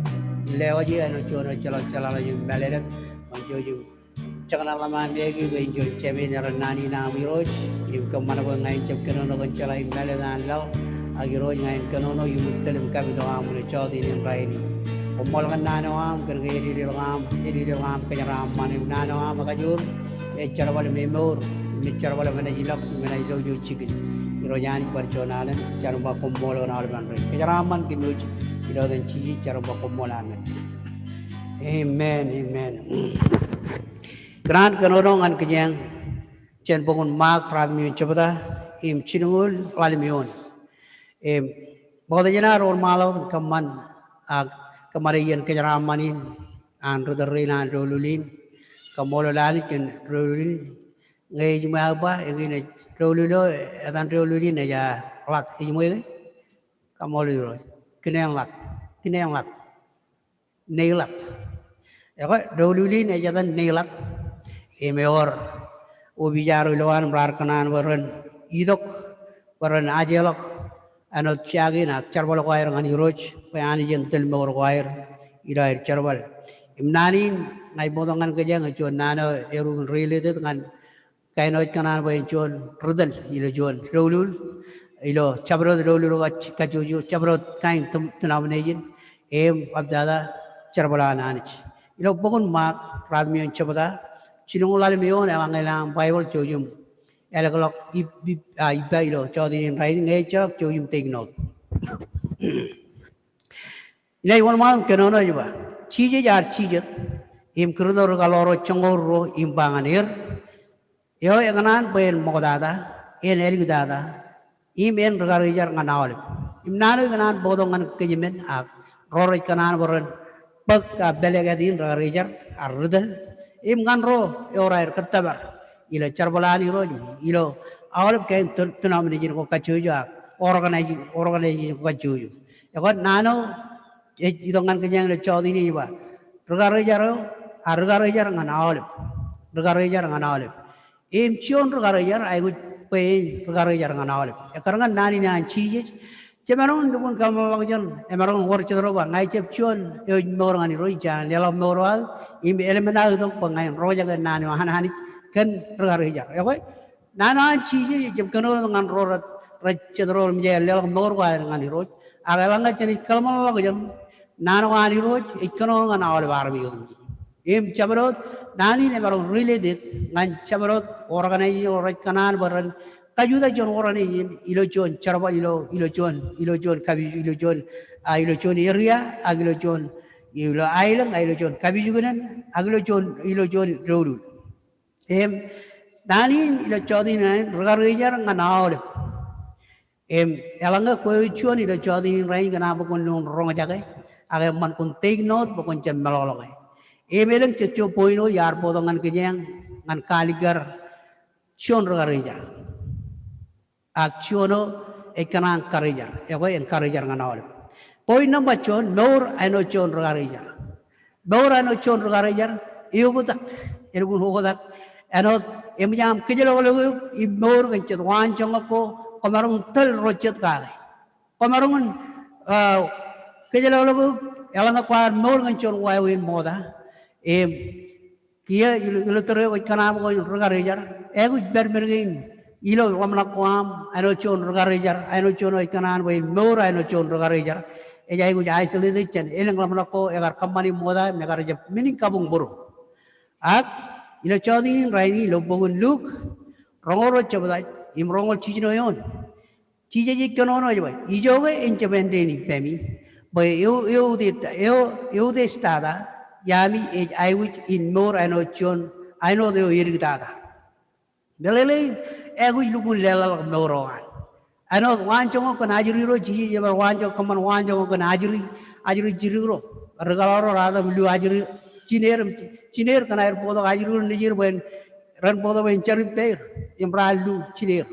Lewōj eō āinwōt juon ejjeḷọk jeḷāḷọkjeṇ im mālōtlōt, bwe en jouj im jekḷọk ḷōṃa im eiki bwe en juon jāmin eran naan in aṃ, Irooj. Im kōṃṃan bwe ña ijab kōnono kōn jeḷā im mālōtlōt an laḷ, ak Irooj, ña in kōnono im tōl im kapit eo aṃ ilo jota in rainin. Koṃṃool kōn naan eo aṃ, kōn ke ededeḷọk aṃ, ededeḷọk aṃ kōjeraaṃṃan, im naan eo aṃ ekajoor ej jerbal im emour, im ej jerbal im enaaj ilọk, im enaaj lojo jikin. Irooj Anij, bar juon alen jar im ba koṃṃool kōn aolepen rein. Kōjeraaṃṃan kōm Irooj, ilo etan Jisōs jar im ba koṃṃool, amen. Amen, amen. Ikōṇaan kōnono ñan kōjeañ jān bok in Mak, ruatimjuon jebta, im jilñuul ḷalem eoon. Im ṃokta jān ad wōnṃaanḷọk im kōṃṃan, ak kōṃṃane iien kōjeraaṃṃan in an ri tōl rein an doulul in. Kaṃṃoolol Anij kōn doulul in. Ñe ej ṃwe aō ba, eñin ej doulul eo, etan doulul in ej ḷat, ej ṃwe ke? Kaṃṃoolol Irooj. Kine ḷat. Kine ḷat. Neiḷat. Ekwe, doulul in ej etan Neiḷat. Im ewōr opija ro ilowaan im raar kōṇaan bwe ren itok, bwe ren ajeḷọk āinwōt jake in ak jerbal ko aer ñan Irooj, bwe Anij en tōl mour ko aer ilo aer jerbal. Im naan in, ña ij ṃokta ñan kōjeañ, ej juon naan eo erukun related ñan kain eo ej kōṇaan bwe en juon ri tōl ilo juon doulul, ilo jabdewōt doulul kajjojo, jabdewōt kain denomination, im ḷaptata jerbal an Anij. Ilo bok in Mak, ruatimjuon jebta, jilñuul ḷalem eoon, eḷaññe ilowaan Baibōḷ jouj im ālōkḷọk ib, ib, a, ippa ilo jota in rainin, ñe ejjeḷọk jouj im take note. Inaaj wōnṃaanḷọk im kōnono ej ba, Jisōs ear jijet im kūrto ri kaḷoor ro joñoul ruo im ba ñan er, eo ekōṇaan bwe en ṃoktata, en āliktata, im en ri-karijer ñan aolep. Im naan eo ikōṇaan bōktok ñan kōjmān ak ro rej kōṇaan bwe ren bōk, a, pālōkāt in ri-karijer, a, ri tōl, im ñan ro ewōr aer kōttōpar ilo jerbal an Irooj, ilo aolep kain denomination ko kajjojo ak organization, organization ko kajjojo. Ekwe naan eo ej itok ñan kōjeañ ilo jota in ej ba, ri-karijer eo, a, ri-karijer ñan aolep. Ri-karijer ñan aolep. Im juon ri-karijer, aikuj bwe en ri-karijer ñan aolep. Ekkar ñan naan in an Jisōs, jemaroñ in lukkuun kōḷmānḷọkjeṇ, emaroñ in wōr jet ro ba, ña ijab juon eo ej mour ñan Irooj, ij jañin leḷọk mour eo aō, im eḷmān aō itok bwe ña in roñjake naan eo an Anij kōn ri-karijer. Ekwe, naan eo an Jisōs ejjab kōnono ñan ro rej, rej jet ro im jab leḷọk mour ko aer ñan Irooj. Ak eḷaññe jenaaj kōḷmānḷọkjeṇ, naan ko an Irooj ej kōnono ñan aolep armej otemjej. Im jabdewōt, naan in emaroñ related ñan jabdewōt organization ro rej kōṇaan bwe ren kajutak juon organization ilo juon jerbal, ilo, ilo juon, ilo juon kapij, ilo juon, a, ilo juon area, ak ilo juon, ilo aelōñ, a, ilo juon kapijuknen, ak ilo juon, ilo juon doulul. Im naan in ilo jota in, ri-karijer ñan aolep. Im eḷaññe kwe eo juon ilo jota in rainin kōṇaan bwe kwōn lukkuun roñjake, ak eṃṃan kwōn take note bwe kwōn jab meḷọkḷọke. Im elōñ jejjo point eo iar bōktok ñan kōjeañ ñan kaalikkar juon ri-karijer. Ak juon eo ej kōṇaan karijer, ekwe en karijer ñan aolep. Point nōṃba juon, mour āinwōt juon ri-karijer. Mour āinwōt juon ri-karijer, eoktak, elukkuun oktak āinwōt eṃōj aṃ kōjlọklọk eok im mour kōn jet waanjoñak ko kwōmaroñ in tōl ro jet kake. Kwōmaroñ in, a, kōjlọklọk eok eḷaññe kwaar mour kōn juon wāween ṃokta. Im Kiiō ilo, ilo tōre eo kwōj kōṇaan bwe kwōn ri-karijer, aikuj pād men kein ilo ḷōmṇak ko aṃ āinwōt juon ri-karijer, āinwōt juon eo ej kōṇaan bwe en mour āinwōt juon ri-karijer. Ej aikuj isolated jān elōñ ḷōmṇak ko ekar kōṃṃani ṃokta im ekar jab menin kabuñbūruō. Ak ilo jota in rainin ilo bok in Luk, roñoul ruo jebta im roñoul jiljino eoon. Jisōs ej kōnono ej ba, ijoke en jab āindein ippemi, bwe eutiej, eu, eutiej tata iaami ej aikuj in mour āinwōt juon, āinwōt eo edik tata. Meḷeḷein, aikuj lukkuun leḷḷọk mour eo an. Āinwōt waanjoñak kōn ajri ro, Jisōs ej ba waanjoñak, kōṃṃan waanjoñak kōn ajri, ajri jidik ro. Ri-kōḷaḷ ro raar ḷap im lu ajri, jineer, jineer kōn aer bōktok ajri ro nejier bwe en, ren bōktok bwe en jar ippāer, im raar lu jineer.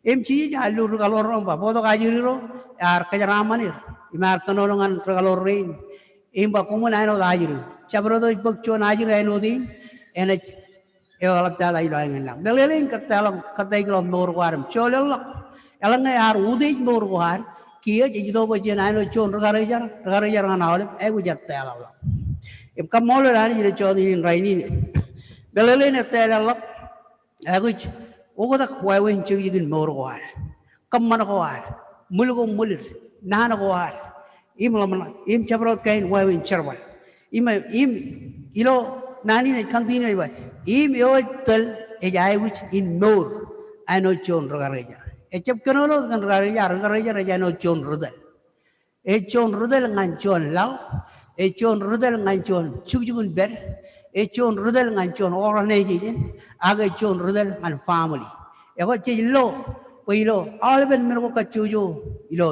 Im Jisōs ear lu ri-kōḷaḷ ro im ba, bōktok ajri ro, ear kōjeraaṃṃan er, im ear kōnono ñan ri-kōḷaḷ rein, im ba, koṃwin āinwōt ajri. Jabdewōt eo ej bōk juon ajri āinwōt in, enaaj eḷap tata ilo aenōṃṃan. Meḷeḷein kōttāḷọk, kōttāik ḷọk mour ko ad im joḷọk. Eḷaññe ear utiej mour ko ad, kiiō ej itok bwe jen āinwōt juon ri-karijer, ri-karijer ñan aolep, aikuj ettā eḷḷọk. Im kaṃṃoolol Anij ilo jota in rainin. Meḷeḷein ettā eḷḷọk, aikuj oktak wāween jekjekin mour ko ad, kōṃṃan ko ad, ṃwil ko ṃwilin, naan ko ad, im ḷōmṇak, im jabdewōt kain wāween jerbal. Im, im ilo naan in ej continue ej ba, im eo ej tōl ej aikuj in mour āinwōt juon ri-karijer. Ejjab kōnono wōt kōn ri-karijer, ri-karijer ej āinwōt juon ri-tōl. Ej juon ri-tōl ñan juon laḷ, ej juon ri-tōl ñan juon jukjuk in pād, ej juon ri-tōl ñan juon organization, ak ej juon ri-tōl ñan family. Ekwe jej lo bwe ilo aolepen men ko kajjojo, ilo,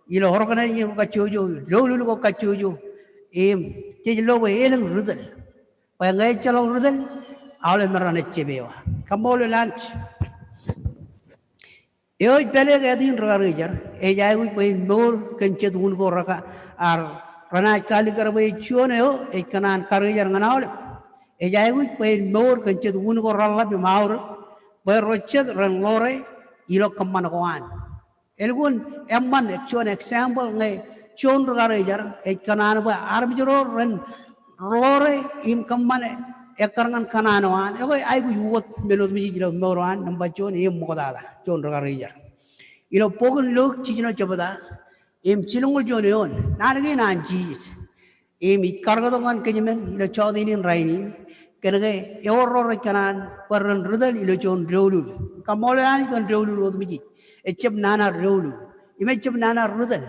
ilo organization ko kajjojo, doulul ko kajjojo, im jej lo bwe elōñ ri-tōl. Bwe ñe ejjeḷọk ri-tōl, aolep men raṇe ej jab ewa. Kaṃṃoolol Anij. Eo ej pād ekaet in ri-karijer, ej aikuj bwe en mour kōn jet wūn ko reka, ar renaaj kaalikkar bwe ej juon eo ej kōṇaan karijer ñan aolep. Ej aikuj bwe en mour kōn jet wūn ko reḷap im aorōk, bwe ro jet ren ḷoore ilo kōṃṃan ko an. Elukkuun eṃṃan juon example ñe juon ri-karijer ej kōṇaan bwe armej ro ren ḷoore im kōṃṃane ekkar ñan kōṇaan eo an. Ekwe aikuj wōt men otemjej ilo mour eo an, nōṃba juon, im ṃoktata, juon ri-karijer. Ilo bok in Luk jiljino jebta, im jilñuul juon eoon, naan kein an Jisōs. Im ij karōktok ñan kōjmān ilo jota in rainin, kōnke ewōr ro rej kōṇaan bwe ren ri-tōl ilo juon doulul. Kaṃṃoolol Anij kōn doulul otemjej. Ejjab nana doulul. Im ejjab nana ri-tōl.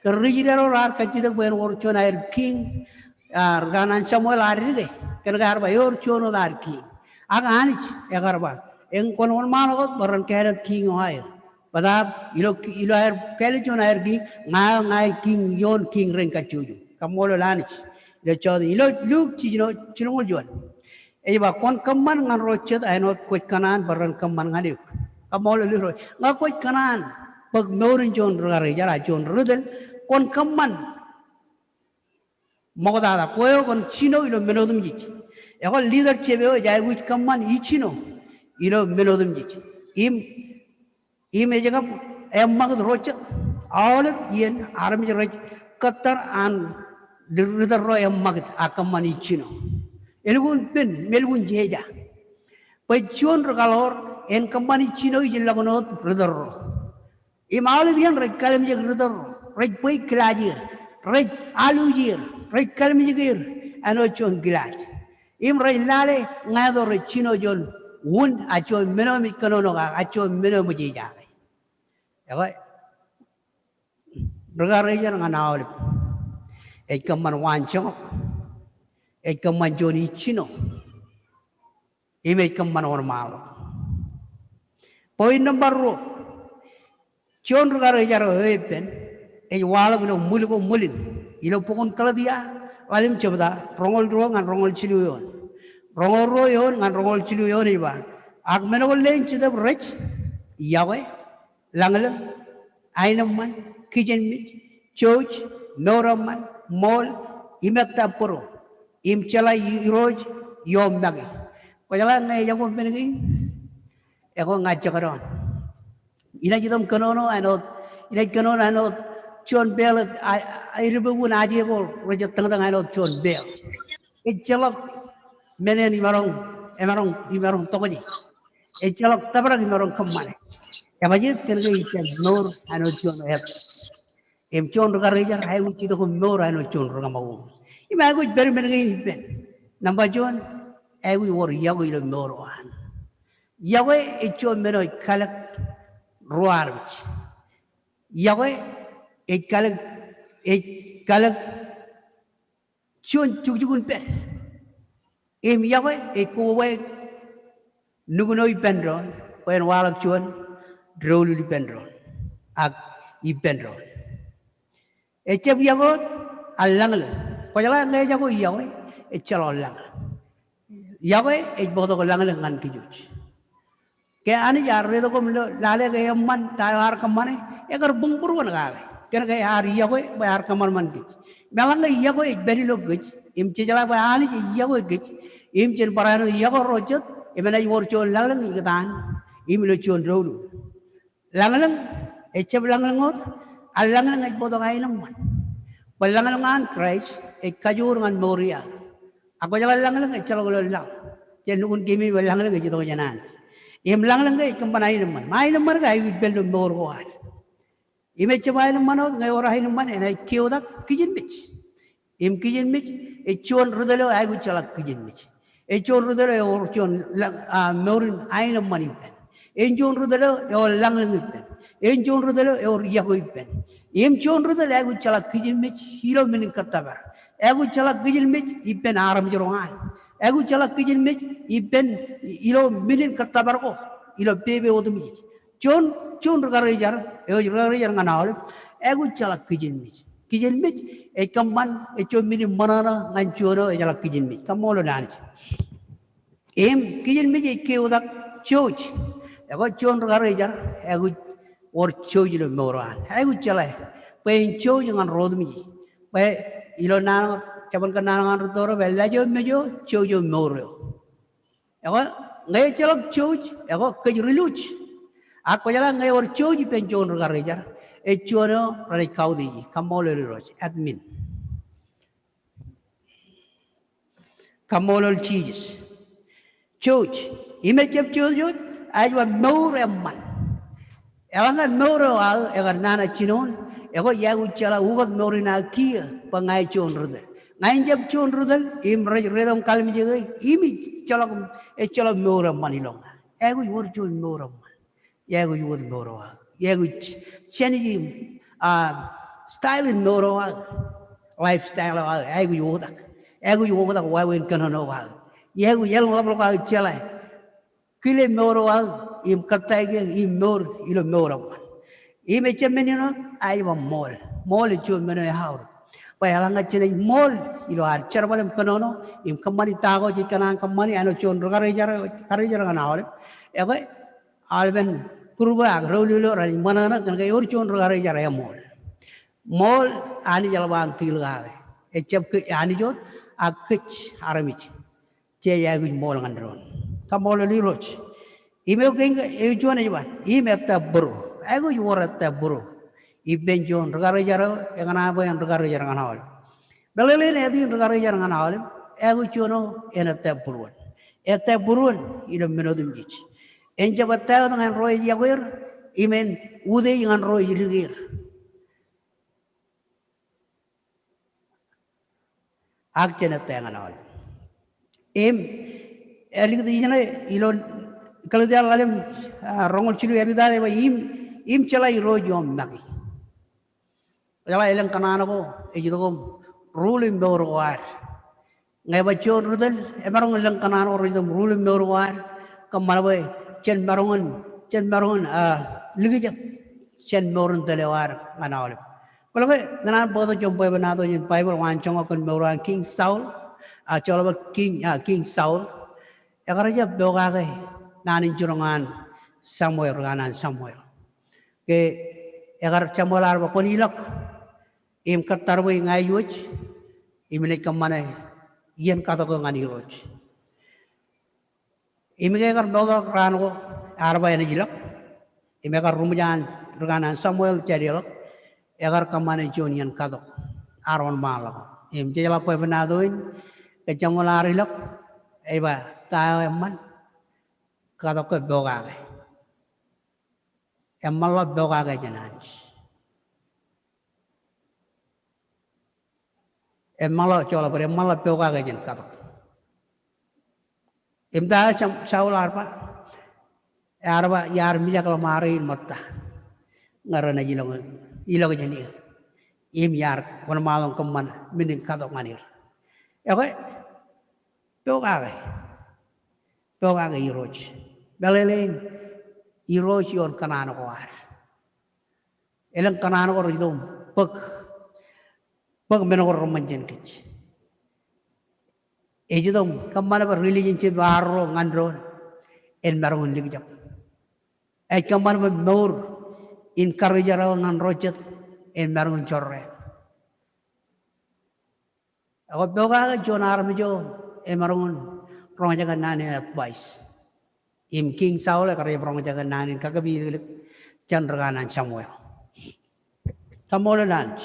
Kōn ri-Israel ro raar kajjitōk bwe en wōr juon aer king, a, raan an Samuel ear dike, kōnke ear ba ewōr juon wōt aer king. Ak Anij ekar ba, en kwōn wōnṃaanḷọk wōt bwe ren kāālōt king eo aer. Bōtaab ilo, ilo aer kāālōt juon aer king, ña, ña ij king ioon king rein kajjojo. Kaṃṃoolol Anij. Ilo jota, ilo Luk jiljino, jilñuul juon. Ej ba, kwōn kōṃṃan ñan ro jet āinwōt kwōj kōṇaan bwe ren kōṃṃan ñan eok. Kaṃṃoolol Irooj. Ñe kwōj kōṇaan bōk mour in juon ri-karijer, a juon ri-tōl, kwōn kōṃṃan ṃoktata, kwe eo kwōn jino ilo men otemjej. Ekwe leadership eo ej aikuj kōṃṃan ijjino ilo men otemjej. Im, im ej kab eṃṃakūt ro jet. Aolep iien armej rej kōttar an ri-, ri-tōl ro eṃṃakūt ak kōṃṃan ijjino. Elukkuun pen, im elukkuun jeja. Bwe juon ri-kaḷoor en kōṃṃan ijjino ijellọkin wōt ri-tōl ro. Im aolep iien rej kallimjek ri-tōl ro, rej bwe kilaaj er, rej aluuj er, rej kallimjek er āinwōt juon kilaaj. Im rej lale ñāāt eo rej jino juon wūn, a juon men eo emej kōnono kake, a juon men eo emej ejake. Ekwe, ri-karijer ñan aolep. Ej kōṃṃan waanjoñak. Ej kōṃṃan juon ijjino. Im ej kōṃṃan wōnṃaanḷọk. Point nōṃba ruo. Juon ri-karijer eo epen ej waḷọk ilo ṃwil ko ṃwilin. Ilo bok in Galetia, ḷalem jebta, roñoul ruo ñan roñoul jilu eoon. Roñoul ruo eoon ñan roñoul jilu eoon ej ba, ak men ko leen Jetōb rej, yokwe, lañlōñ, aenōṃṃan, kijenmej, jouj, mour eṃṃan, ṃool, im ettā bōro, im jeḷā i-, Irooj ioon make. Kwōjeḷā ñe ejako men kein, ekwe ña jekdọọn. Inaaj itok im kōnono āinwōt, inaaj kōnono āinwōt juon peel, a, a, edepukun aje ko rej tōñtōñ āinwōt juon peel. Ejjeḷọk men in imaroñ, emaroñ, imaroñ tokjān. Ejjeḷọk tōprak imaroñ kōṃṃane. Ebajeet kōnke ij jab mour āinwōt juon eo. Im juon rikarijer, aikuj itok im mour āinwōt juon rikōṃakoko. Im aikuj pād men kein ippān. Nōṃba juon, aikuj wōr yokwe ilo mour eo an. Yokwe ej juon men eo ej kalōk ruo armej. Yokwe ej kalōk, ej kalōk juon jukjuk in pād. Im yokwe ej kobaik nukun eo ippān doon, bwe en waḷọk juon doulul ippān doon, ak ippān doon. Ejab yokwe wōt, ak lañlōñ. Kwōjeḷā ñe ejako yokwe, ejjeḷọk lañlōñ. Yokwe ej bōktok lañlōñ ñan kōj. Ke Anij ear letok koṃ ilo lale ke eṃṃan ta eo ear kōṃṃane, ekar buñbūruon kake. Kōnke ear yokwe bwe ear kōṃanṃan kōj. Im eḷaññe yokwe ej pād ilo kōj, im jejeḷā bwe Anij ej yokwe kōj, im jen barāinwōt yokwe ro jet, im enaaj wōr juon lañlōñ ikōtaan, im ilo juon doulul. Lañlōñ, ejab lañlōñ wōt, ak lañlōñ ej bōktok aenōṃṃan. Bwe lañlōñ an Kraist ej kajoor ñan mour eo aō. Ak kwōjeḷā lañlōñ ejjeḷọk ilo laḷ. Jān nukun keememej bwe lañlōñ ej itok jān Anij. Im lañlōñ ke ej kōṃṃan aenōṃṃan. Im aenōṃṃan ke aikuj pād ilo mour ko ad. Im ejab aenōṃṃan wōt, ñe ewōr aenōṃṃan enaaj keotak kijenmej. Im kijenmej ej juon ri tōl eo aikuj jeḷak kijenmej. Ej juon ri tōl eo ewōr juon lañ, a, mour in aenōṃṃan ippān. Ej juon ri tōl eo ewōr lañlōñ ippān. Ej juon ri tōl eo ewōr yokwe ippān. Im juon ri tōl aikuj jeḷak kijenmej ilo men in kōttōpar. Aikuj jeḷak kijenmej ippān armej ro an. Aikuj jeḷak kijenmej ippān ilo men in kōttōpar ko. Ilo pepe otemjej. Juon, juon rikarijer, eo ej rikarijer ñan aolep, aikuj jeḷak kijenmej. Kijenmej ej kōṃṃan, ej juon men in ṃōṇōṇō ñan juon eo ejeḷak kijenmej. Kaṃṃoolol Anij. Im kijenmej ej keotak jouj. Ekwe juon rikarijer, aikuj wōr jouj ilo mour eo an. Aikuj jeḷā bwe en jouj ñan ro otemjej. Bwe ilo naan, jabōn kōnnaan ñan rūtto ro bwe lajo mejo, jouj eo mour eo. Ekwe, ñe ejjeḷọk jouj, ekwe, kōj ri luuj. Ak kwōjeḷā ñe ewōr jouj ippān juon rikarijer, ej juon eo renaaj kautiej. Kaṃṃoolol Irooj, admin. Kaṃṃoolol Jisōs. Jouj, im ejab jouj wōt, ej ba mour eṃṃan. Eḷaññe mour eo aō ekar nana jinoin, ekwe iaikuj jeḷā ukōt mour in aō kiiō, bwe ña ij juon ri tōl. Ña ijab juon ri tōl, im rej, rej itok im kallimjeke, im ejjeḷọk, ejjeḷọk mour eṃṃan ilo ña. Aikuj wōr juon mour eṃṃan. Iaikuj ukōt mour eo aō. Iaikuj change im, a, style in mour eo aō. Lifestyle eo aō. Aikuj oktak. Aikuj oktak wāween kōnono eo aō. Iaikuj elōñ ḷapḷọk aō jeḷā. Kile mour eo aō, im kōttāik eō, im mour, ilo mour eṃṃan. Im ejab men in wōt, ej ba ṃool. Ṃool ej juon men eo eaorōk. Bwe eḷaññe jenaaj ṃool, ilo ad jerbal im kōnono, im kōṃṃani ta ko jej kōṇaan kōṃṃani, āinwōt juon rikarijer, rikarijer ñan aolep. Ekwe, aolepen group eo ak doulul eo renaaj ṃōṇōṇō, kōnke ewōr juon rikarijer eṃool. Ṃool, Anij eḷap an tiljek kake. Ejab kōj, Anij wōt, ak kōj armej. Jej aikuj ṃool ñan doon. Kaṃṃoolol Irooj. Im eo kein, eo juon ej ba, im ettā būruō. Aikuj wōr ettā būruō ippān juon rikarijer eo ekōṇaan bwe en rikarijer ñan aolep. Meḷeḷein āt in rikarijer ñan aolep, aikuj juon eo en ettā būruon. Ettā būruon ilo men otemjej. En jab ettā wōt ñan ro ej yokwe er, im en utiej ñan ro ej dike er. Ak jen ettā ñan aolep. Im, āliktata ijin ilo Kōlōsia ḷalem, a, roñoul jilu āliktata ej ba im, im jeḷā Irooj eo make. Jeḷā elōñ kōṇaan ko ej itok im rule in mour ko ad. Ñe eba juon ri tōl, emaroñ in lōñ kōṇaan ko rej itok im rule in mour ko ad. Kōṃṃan bwe jen maroñ in, jen maroñ in, a, likjab jān mour in tōl eo ad ñan aolep. Kwōlo ke, ikōṇaan bōktok juon bwebwenato jān Baibōḷ waan joñak kōn mour eo an King Saul, a, joḷọk bwe King, a, King Saul. Ekar jab pokake naan in jiroñ an Samuel, ri kanaan Samuel. Ke ekar, Samuel ear ba kwōn ilọk im kōttarbwei ña iwōj, im inaaj kōṃṃane iien katok eo ñan Irooj. Im ke ekar mootḷọk raan ko, ear ba enaaj ilọk. Im ekar ruṃwij an ri kanaan Samuel jān deḷọñ, ekar kōṃṃane juon iien katok. Ear wōnṃaanḷọk. Im jejeḷā bwebwenato in, ke Samuel ear ilọk, Ej ba, ta eo eṃṃan? Katok ke pokake. Eṃṃanḷọk pokake jān Anij. Eṃṃanḷọk, joḷọk bōd, eṃṃanḷọk pokake jān katok. Im ta eo Saul ear ba? Ear ba, iar mijak ḷōṃaro in ṃōtta ñe renaaj ilọk, ilọk jān eō. Im iar wōnṃaanḷọk kōṃṃan men in katok ñan er. Ekwe, pokake. Pokake Irooj. Meḷeḷein, Irooj ioon kōṇaan ko ad. Elōñ kōṇaan ko rej itok im bōk, bōk men ko reṃṃan jān kōj. Ej itok im kōṃṃan bwe relationship eo arro ñan doon en maroñ in likjab. Ej kōṃṃan bwe mour in karijeraṃ ñan ro jet en maroñ in jorrāān. Ekwe pokake juon armej eo emaroñ in roñjake naan in advice. Im King Saul ekar jab roñjake naan in kakepilōklōk jān ri kanaan Samuel. Kaṃṃoolol Anij.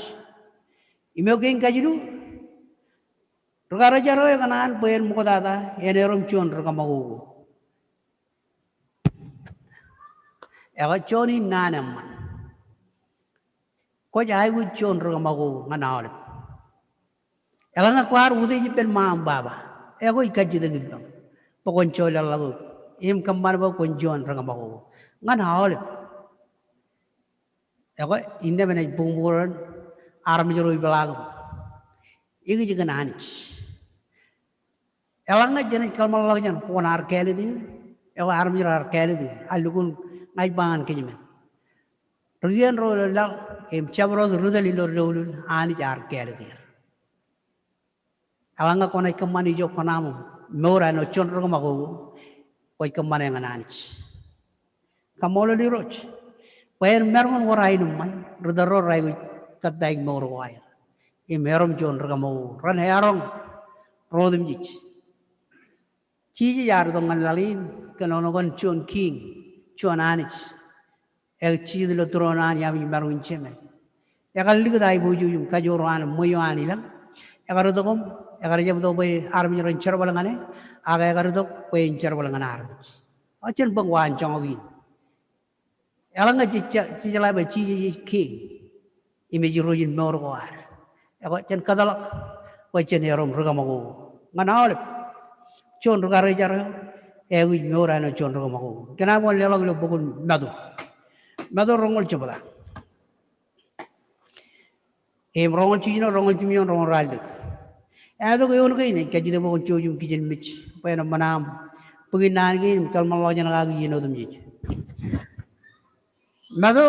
Im eo kein kajilu, ri karijer eo ekōṇaan bwe en ṃoktata, en erom juon ri kōṃakoko. Ekwe juon in naan eṃṃan. Kwōj aikuj juon ri kōṃakoko ñan aolep. Eḷaññe kwaar utiej ippān ṃaan baba, ekwōj kajjitōk ippaṃ bwe kwōn joḷọk ḷọk eok im kōṃṃan bwe kwōn juon ri kōṃakoko ñan aolep. Ekwe, innām enaaj bōk ṃōk doon armej ro ipeḷaakim. Ikijjeen Anij. Eḷaññe jenaaj kōḷmānḷọkjeṇ kwōn ar kāālōt eō, ekwe armej ro ar kāālōt eō, a lukkuun ñaij ba ñan kōj men. Ri iien ro ilo laḷ im jabdewōt ri tōl ilo doulul, Anij ear kāālōt er. Eḷaññe kwōnaaj kōṃṃan ijo kōṇaan im mour āinwōt juon ri kōṃakoko, kwōj kōṃṃane ñan Anij. Kaṃṃoolol Irooj. Bwe en maroñ in wōr aenōṃṃan, ri tōl ro rej aikuj kōttāik mour ko aer. Im erom juon ri kōṃakoko. Ren eroñ ro otemjej. Jisōs ear itok ñan laḷ in, kōnono kōn juon king, juon Anij. Ej jijet ilo tūroon an iaami im maroñ in jemān. Ekar likūt aiboojoj im kajoor an ṃweo an ilañ. Ekar itok im, ekar jab itok bwe armej ren jerbal ñan e, ak ekar itok bwe en jerbal ñan armej. Ak jen bōk waan joñak in. Eḷaññe jej, jej jeḷā bwe Jisōs ej king im ej Irooj in mour ko ad, ekwe jen kōtḷọk bwe jen erom ri kōṃakoko ñan aolep. Juon ri karijer eo, eaikuj mour āinwōt juon ri kōṃakoko. Kōn aṃ wōn leḷọk ilo bok in Matu. Matu roñoul jebta. Im roñoul jiljino, roñoul jimjuon, roñoul ralitōk. Eatok eoon kein ej kajjitōk bwe kwōn jouj im kijenmej bwe en eṃṃan aṃ bōkin naan kein im kōḷmānḷọkjeṇ kaki iien otemjej. Matu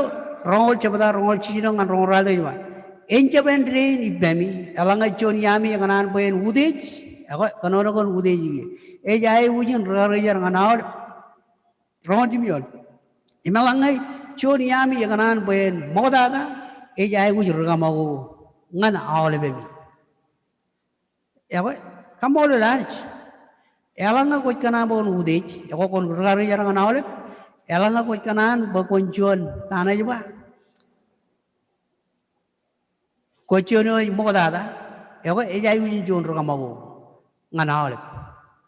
roñoul jebta, roñoul jiljino ñan roñoul ralitōk ej ba, en jab āindein ippaṃi, eḷaññe juon iaami ekōṇaan bwe en utiej, ekwe kōnono kōn utiej kiiō, ej aikuj in ri karijer ñan aolep. Roñoul jimjuon. Im eḷaññe juon iaami ekōṇaan bwe en ṃoktata, ej aikuj ri kōṃakoko ñan aolepāmi. Ekwe, kaṃṃoolol Anij. Eḷaññe kwōj kōṇaan bwe kwōn utiej, ekwe kwōn ri karijer ñan aolep. Eḷaññe kwōj kōṇaan bwe kwōn juon, ta ṇe ej ba? Kwōj juon eo ej ṃoktata, ekwe ej aikuj in juon ri kōṃakoko ñan aolep.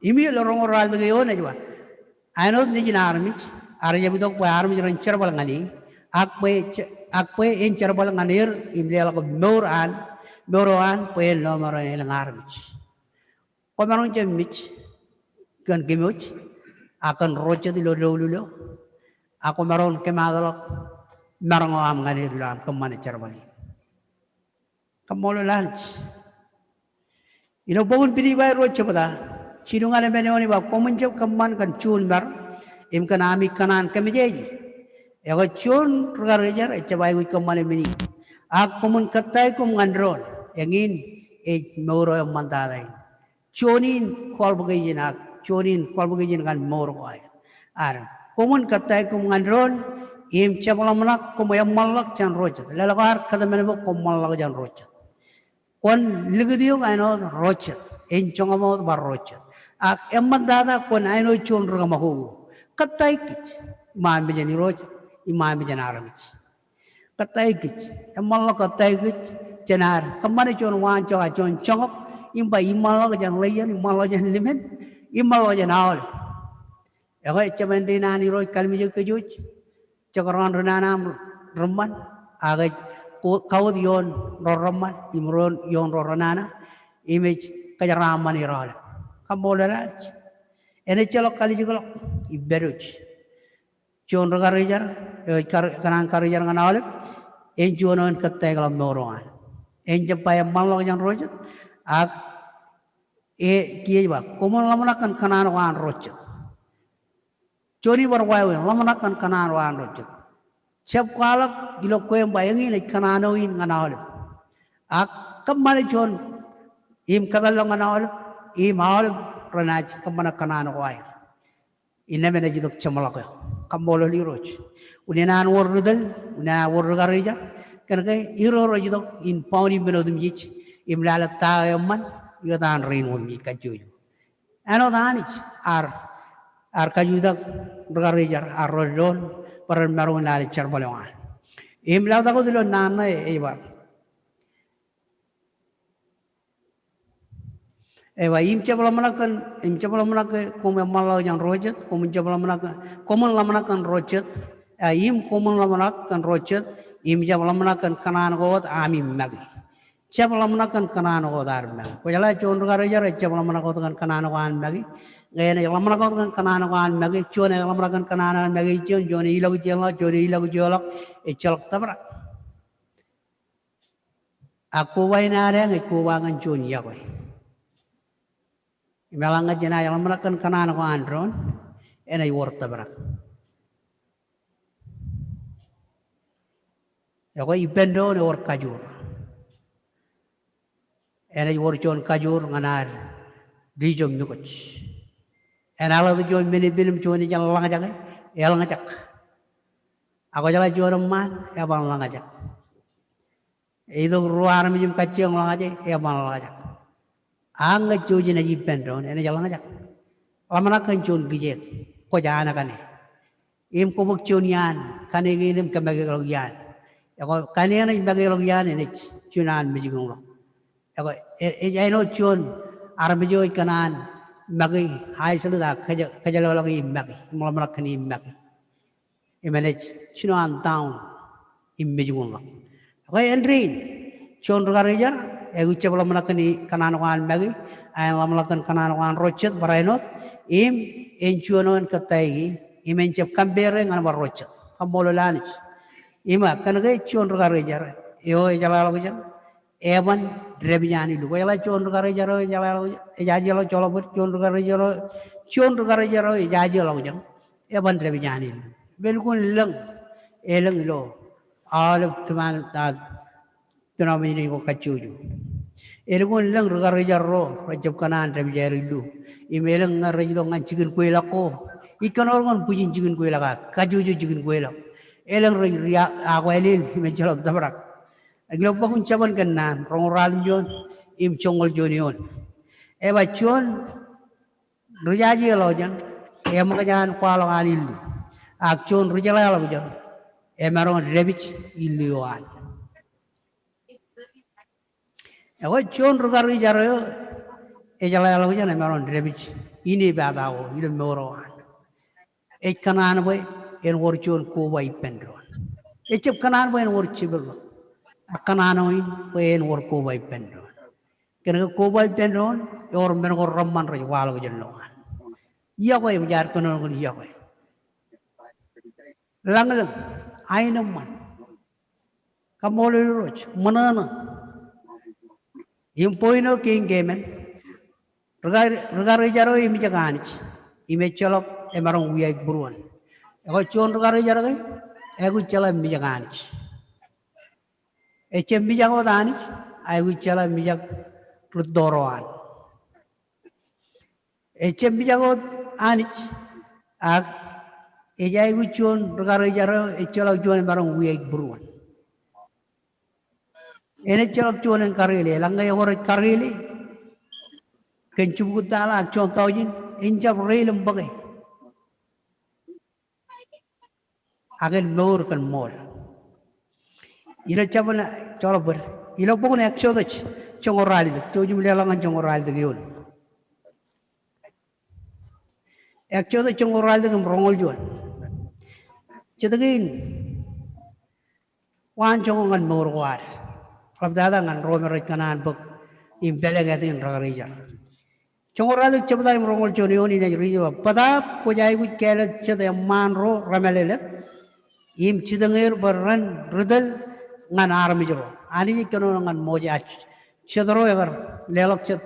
Im ilo roñoul ralitōk eoon ej ba, āinwōt nejin armej, ear jab itok bwe armej ren jerbal ñan e, ak bwe, ak bwe en jerbal ñan er im leḷọk mour an, mour eo an bwe en lọmọọren elōñ armej. Kwōmaroñ jab mej kōn kōmwōj, ak kōn ro jet ilo doulul eo, ak kwōmaroñ kōmaatḷọk maroñ eo aṃ ñan er ilo aṃ kōṃṃane jerbal in. Kaṃṃoolol Anij. Ilo bok in Pilippai ruo jebta, jilu ñan emān eoon ej ba, koṃwin jab kōṃṃan kōn juon maroñ, im kōn ami kōṇaan kōmejeje. Ekwe juon ri karijer ejjab aikuj kōṃṃane men in. Ak koṃwin kōttāik koṃ ñan doon, eñin ej mour eo eṃṃantata in. Juon in qualification ak, juon in qualification ñan mour ko aer. Ak, koṃwin kōttāik koṃ ñan doon, im jab ḷōmṇak koṃ eṃṃanḷọk jān ro jet. Leḷọk ad kōtmān bwe koṃṃanḷọk jān ro jet. Kwōn likūt eok āinwōt ro jet, en joñan wōt bar ro jet. Ak eṃṃantata kwōn āinwōt juon ri kōṃakoko. Kōttāik kōj iṃaan mejān Irooj, iṃaan mejān armej. Kōttāik kōj, eṃṃanḷọk kōttāik kōj jān ad kōṃṃane juon waanjoñak, juon joñak, im ba iṃṃanḷọk jān ḷeeṇ, iṃṃanḷọk jān limen, im ṃōḷḷọk jān aolep. Ekwe, ejjab āindein an Irooj kalimjek kōj wōj. Jekdọọn ri nana aṃ reṃṃan, ak ej ko-, kautiej ioon ro reṃṃan, im ro, ioon ro ri nana, im ej kōjeraaṃṃan er aolep. Kaṃṃoolol Anij. Enaaj ejjeḷọk kalijekḷọk ippād wōj. Juon ri karijer, eo ej kar-, kōṇaan karijer ñan aolep, en juon eo en kōttāik ḷọk mour eo an. En jab ba eṃṃanḷọk jān ro jet, ak e, kiiō ej ba, koṃwin ḷōmṇak kōn kōṇaan ko an ro jet. Juon ibar wāween, ḷōmṇak kōn kōṇaan ko an ro jet. Jab kwaḷọk ilo kwe im ba eñin ej kōṇaan eo in ñan aolep. Ak kōṃṃane juon im kōtḷọk ñan aolep, im aolep renaaj kōṃṃane kōṇaan ko aer. Innām enaaj itok jeṃḷọk eok. Kaṃṃoolol Irooj. Unin an wōr ri tōl, unin an wōr ri karijer, kōnke Irooj rej itok in bound ippān otemjej, im lale ta eo eṃṃan, etan rein otemjej kajjojo. Āinwōt Anij ear, ear kajutak ri karijer, ear ro doon, bwe ren maroñ in lale jerbal eo an. Im laḷtak wōt ilo naan ṇe ej ba. Ej ba, im jab ḷōmṇak kōn, im jab ḷōmṇak kōn, koṃ eṃṃanḷọk jān ro jet, koṃwin jab ḷōmṇak kōn, koṃwin ḷōmṇak kōn ro jet, a, im koṃwin ḷōmṇak kōn ro jet, im jab ḷōmṇak kōn kōṇaan ko wōt ami make. Jab ḷōmṇak kōn kōṇaan ko wōt ad make. Kwōjeḷā juon ri karijer ejjab ḷōmṇak wōt kōn kōṇaan ko an make. Ñe enaaj ḷōmṇak wōt kōn kōṇaan ko an make, juon ej ḷōmṇak kōn kōṇaan an make ijin, juon ej ilọk ijin ḷọk, juon ej ilọk ijin ḷọk, ejjeḷọk tōprak. Ak koba in ad eñ ej koba ñan juon yokwe. Im eḷaññe jenaaj ḷōmṇak kōn kōṇaan ko an doon, enaaj wōr tōprak. Ekwe ippān doon ewōr kajoor. Enaaj wōr juon kajoor ñan ad dijo im ñokwōj. Enaaj ḷotak juon men epen im juon ej jen ḷōñjake, eḷōñjak. Ak kwōjeḷā juon eṃṃaan, eban ḷōñjak. Ej itok ruo armej im kajjioñ ḷōñje, eban ḷōñjak. Ak ñe jouj im naaj ippān doon, enaaj ḷōñjak. Ḷōmṇak kōn juon kijeek, kwōj an kaṇe. Im kwō bōk juon iaan, kaṇe kein im kōmākāikḷọk iaan. Ekwe, kaṇe eṇ ej mākāikḷọk iaan, enaaj juon an mejikuñḷọk. Ekwe, e-, ej āinwōt juon armej eo ej kōṇaan make, isolate ak kōj-, kōjjeḷāḷọke im make, im ḷōmṇak kōn im make. Im enaaj jino an down im mejikuñḷọk. Ekwe āindein, juon ri karijer, ekwe ejjab ḷōmṇak kōn kōṇaan ko an make, ak en ḷōmṇak kōn kōṇaan ko an ro jet barāinwōt, im en juon eo en kōttāik e, im en jab compare e ñan bar ro jet. Kaṃṃoolol Anij. Im kōnke juon ri karijer eo ejeḷāḷọkjeṇ, eban dāpij an illu. Kwōjeḷā juon ri karijer eo ejeḷāḷọkjeṇ, ejajeḷọk joḷọk bōd, juon ri karijer eo, juon ri karijer eo ejajeḷọkjeṇ, eban dāpij an illu. Im elukkuun lōñ, elōñ ilo aolep tiṃaan, a, denomination ko kajjojo. Elukkuun lōñ ri karijer ro rejjab kōṇaan dāpij aer illu. Im elōñ ñe rej itok ñan jikin kweilọk ko, ij kōnono kōn bwijin jikin kweilọk ak kajjojo jikin kweilọk. Elōñ rej ri a-, akwāālel im ejjeḷọk tōprak. Ak ilo bok in Jabōn Kōnnaan, roñoul ruatimjuon im joñoul juon eoon, ej ba juon ri jajeḷọkjeṇ eṃōkaj an kwaḷọk an illu, ak juon ri jeḷāḷọkjeṇ emaroñ dāpij illu eo an. Ekwe juon ri karijer eo ejeḷāḷọkjeṇ emaroñ dāpij inepata ko ilo mour eo an. Ej kōṇaan bwe en wōr juon koba ippān doon. Ejjab kōṇaan bwe en wōr jepḷḷọk. Ak kōṇaan eo in bwe en wōr koba ippān doon. Kōnke koba ippān doon ewōr men ko reṃṃan rej waḷọk jān lowaan. Yokwe, im jaar kōnono kōn yokwe. Lañlōñ, aenōṃṃan. Kaṃṃoolol Irooj, ṃōṇōṇō. Im point eo kein keemān. Ri ka-, ri karijer eo emijak Anij im ejjeḷọk emaroñ wiaik būruon. Ekwe juon ri karijer ke, aikuj jeḷā mijak Anij. Ejjab mijak wōt Anij, aikuj jeḷā mijak rūtto ro an. Ejjab mijak wōt Anij, ak ej aikuj juon ri karijer eo ejjeḷọk juon emaroñ wiaik būruon. Enaaj jeḷọk juon en kareel e, eḷaññe ewōr ej kareel e kōn jibukwi tala ak juon taujin, en jab reilim bōke. Ak en mour kōn ṃool. Ilo jabōn, joḷọk bōd. Ilo bok in Exodus, joñoul ralitōk. Jouj im leḷọk ñan joñoul ralitōk eoon. Exodus joñoul ralitōk im roñoul juon. Jetōb kein waan joñak ñan mour ko ad. Ḷaptata ñan ro me rej kōṇaan bōk im pād ḷọk ātein rekar ijar. Joñoul ralitōk jebta im roñoul juon eoon in ej riiti ba, bōtaab kwōj aikuj kāālōt jet eṃṃaan ro remālōtlōt im jitōñ er bwe ren ri tōl ñan armej ro. Anij ej kōnono ñan Moses, jet ro ekar leḷọk jet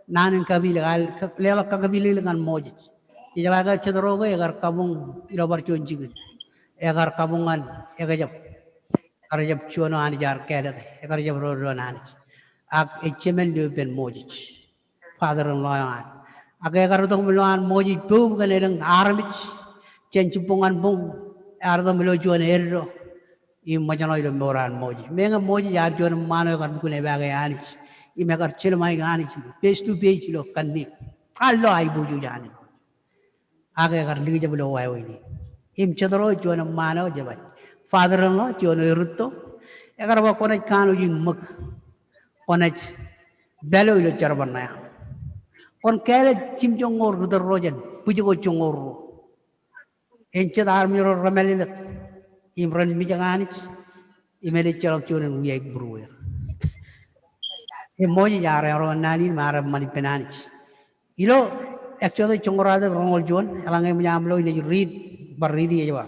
naan in kapilōk, al, leḷọk kakapilōk ñan Moses. Jejeḷā ke jet ro ke ekar kabuñ ilo bar juon jikin. Ekar kabuñ ñan ekjab. Ekar jab juon eo Anij ear kāālōte. Ekar jab ro doon Anij. Ak ej jemān ilo ippān Moses. Father-in-law eo an. Ak ekar itok im ilowaan Moses poub kōn elōñ armej jān jibboñ ñan boñ, ear itok im ilo juon eddo im ṃōjṇọ ilo mour an Moses. Meñe Moses ear juon eṃṃaan eo ekar lukkuun epaake Anij im ekar jelṃaik Anij face to face ilo kanniōk. Ear lo aiboojoj Anij. Ak ekar likjab ilo wāween in. Im jet ro juon eṃṃaan eo jab ej father-in-law, juon eo erūtto. Ekar ba kwōnaaj kanooj in ṃōk. Kwōnaaj pālo ilo jerbal ṇe aṃ. Kwōn kāālōt jimjuonñoul ri tōl ro jān bwijko joñoul ruo. En jet armej ro remālōtlōt im ren mijak Anij im eḷap ejjeḷọk juon en wiaik būrueir. Im Moses ear eọroñ naan in im ear eṃṃan ippān Anij. Ilo Exodus joñoul ralitōk roñoul juon, eḷaññe eṃōj aṃ lo, inaaj riit, bar riiti ej ba.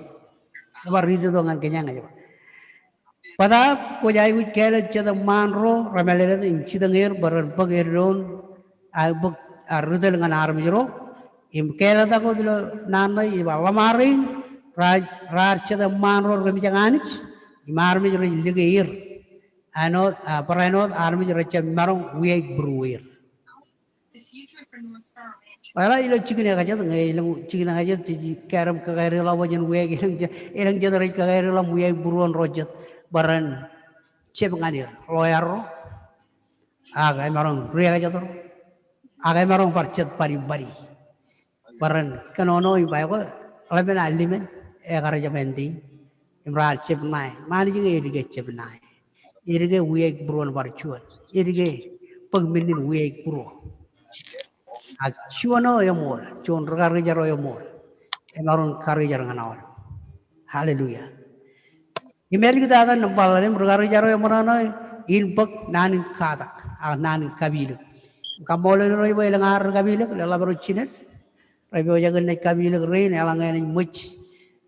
Bar riiti tok ñan kōj ñan ej ba. Bōtaab kwōj aikuj kāālōt jet eṃṃaan ro remālōtlōt im jitōñ er bwe ren bōk eddoon, a, bōk, a, ri tōl ñan armej ro. Im kāālōt ak wōt ilo naan ṇe ej ba, ḷōṃarein raar, raar jet eṃṃaan ro remijak Anij im armej rej lōke er. Āinwōt, a, barāinwōt armej rej jab maroñ wiaik būrueir. Bwe ilo jikin ekajet, ñe elōñ jikin ekajet jej kar im kakadeḷọk bwe jen wiaik, elōñ jet, elōñ jet rej kakadeḷọk im wiaik būruon ro jet bwe ren jab ñan er, ḷoyar ro. Ak emaroñ ri-ekajet ro. Ak emaroñ bar jet badi badi. Bwe ren kōnono im ba ekwe, ḷepen alimen, ekar jab āindein. Im raar jab ṇae. Im Anij ke edike jab ṇae. Edike wiaik būruon bar juon. Edike bōk men in wiaik būruo. Ak juon eo eṃool, juon rikarijar eo eṃool, emaroñ karijar ñan aolep. Hallelujah. Im āliktata nōṃba ḷalem, rikarijar eo eṃōṇōṇō in bōk naan in katak, ak naan in kapilōk. Kaṃṃoolol Irooj bwe elōñ ad rej kapilōk, leḷḷap ro jined, rej pojak in naaj kapilōk rein, eḷaññe enaaj ṃōj,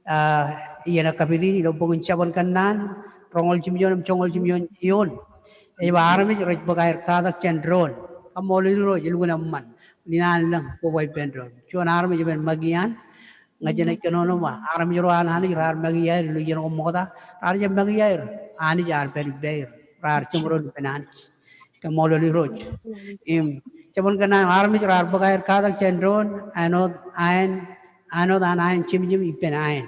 a, iien eo kapit in, ilo bok in Jabōn Kōnnaan, roñoul jimjuon im joñoul jimjuon eoon. Ej ba armej rej bōk aer katak jān doon. Kaṃṃoolol Irooj, elukkuun eṃṃan. Inaaj lōñ, koba ippān doon. Juon armej epen Makian, ñe jenaaj kōnono ba, armej ro an Anij raar make aer ilo iien ko ṃokta, raar jab make aer, Anij ear pād ippāer, raar jeṃdoon ippān Anij. Kaṃṃoolol Irooj. Im, Jabōn Kōnnaan armej raar bōk aer katak jān doon, āinwōt aen, āinwōt an aen jemjem ippān aen.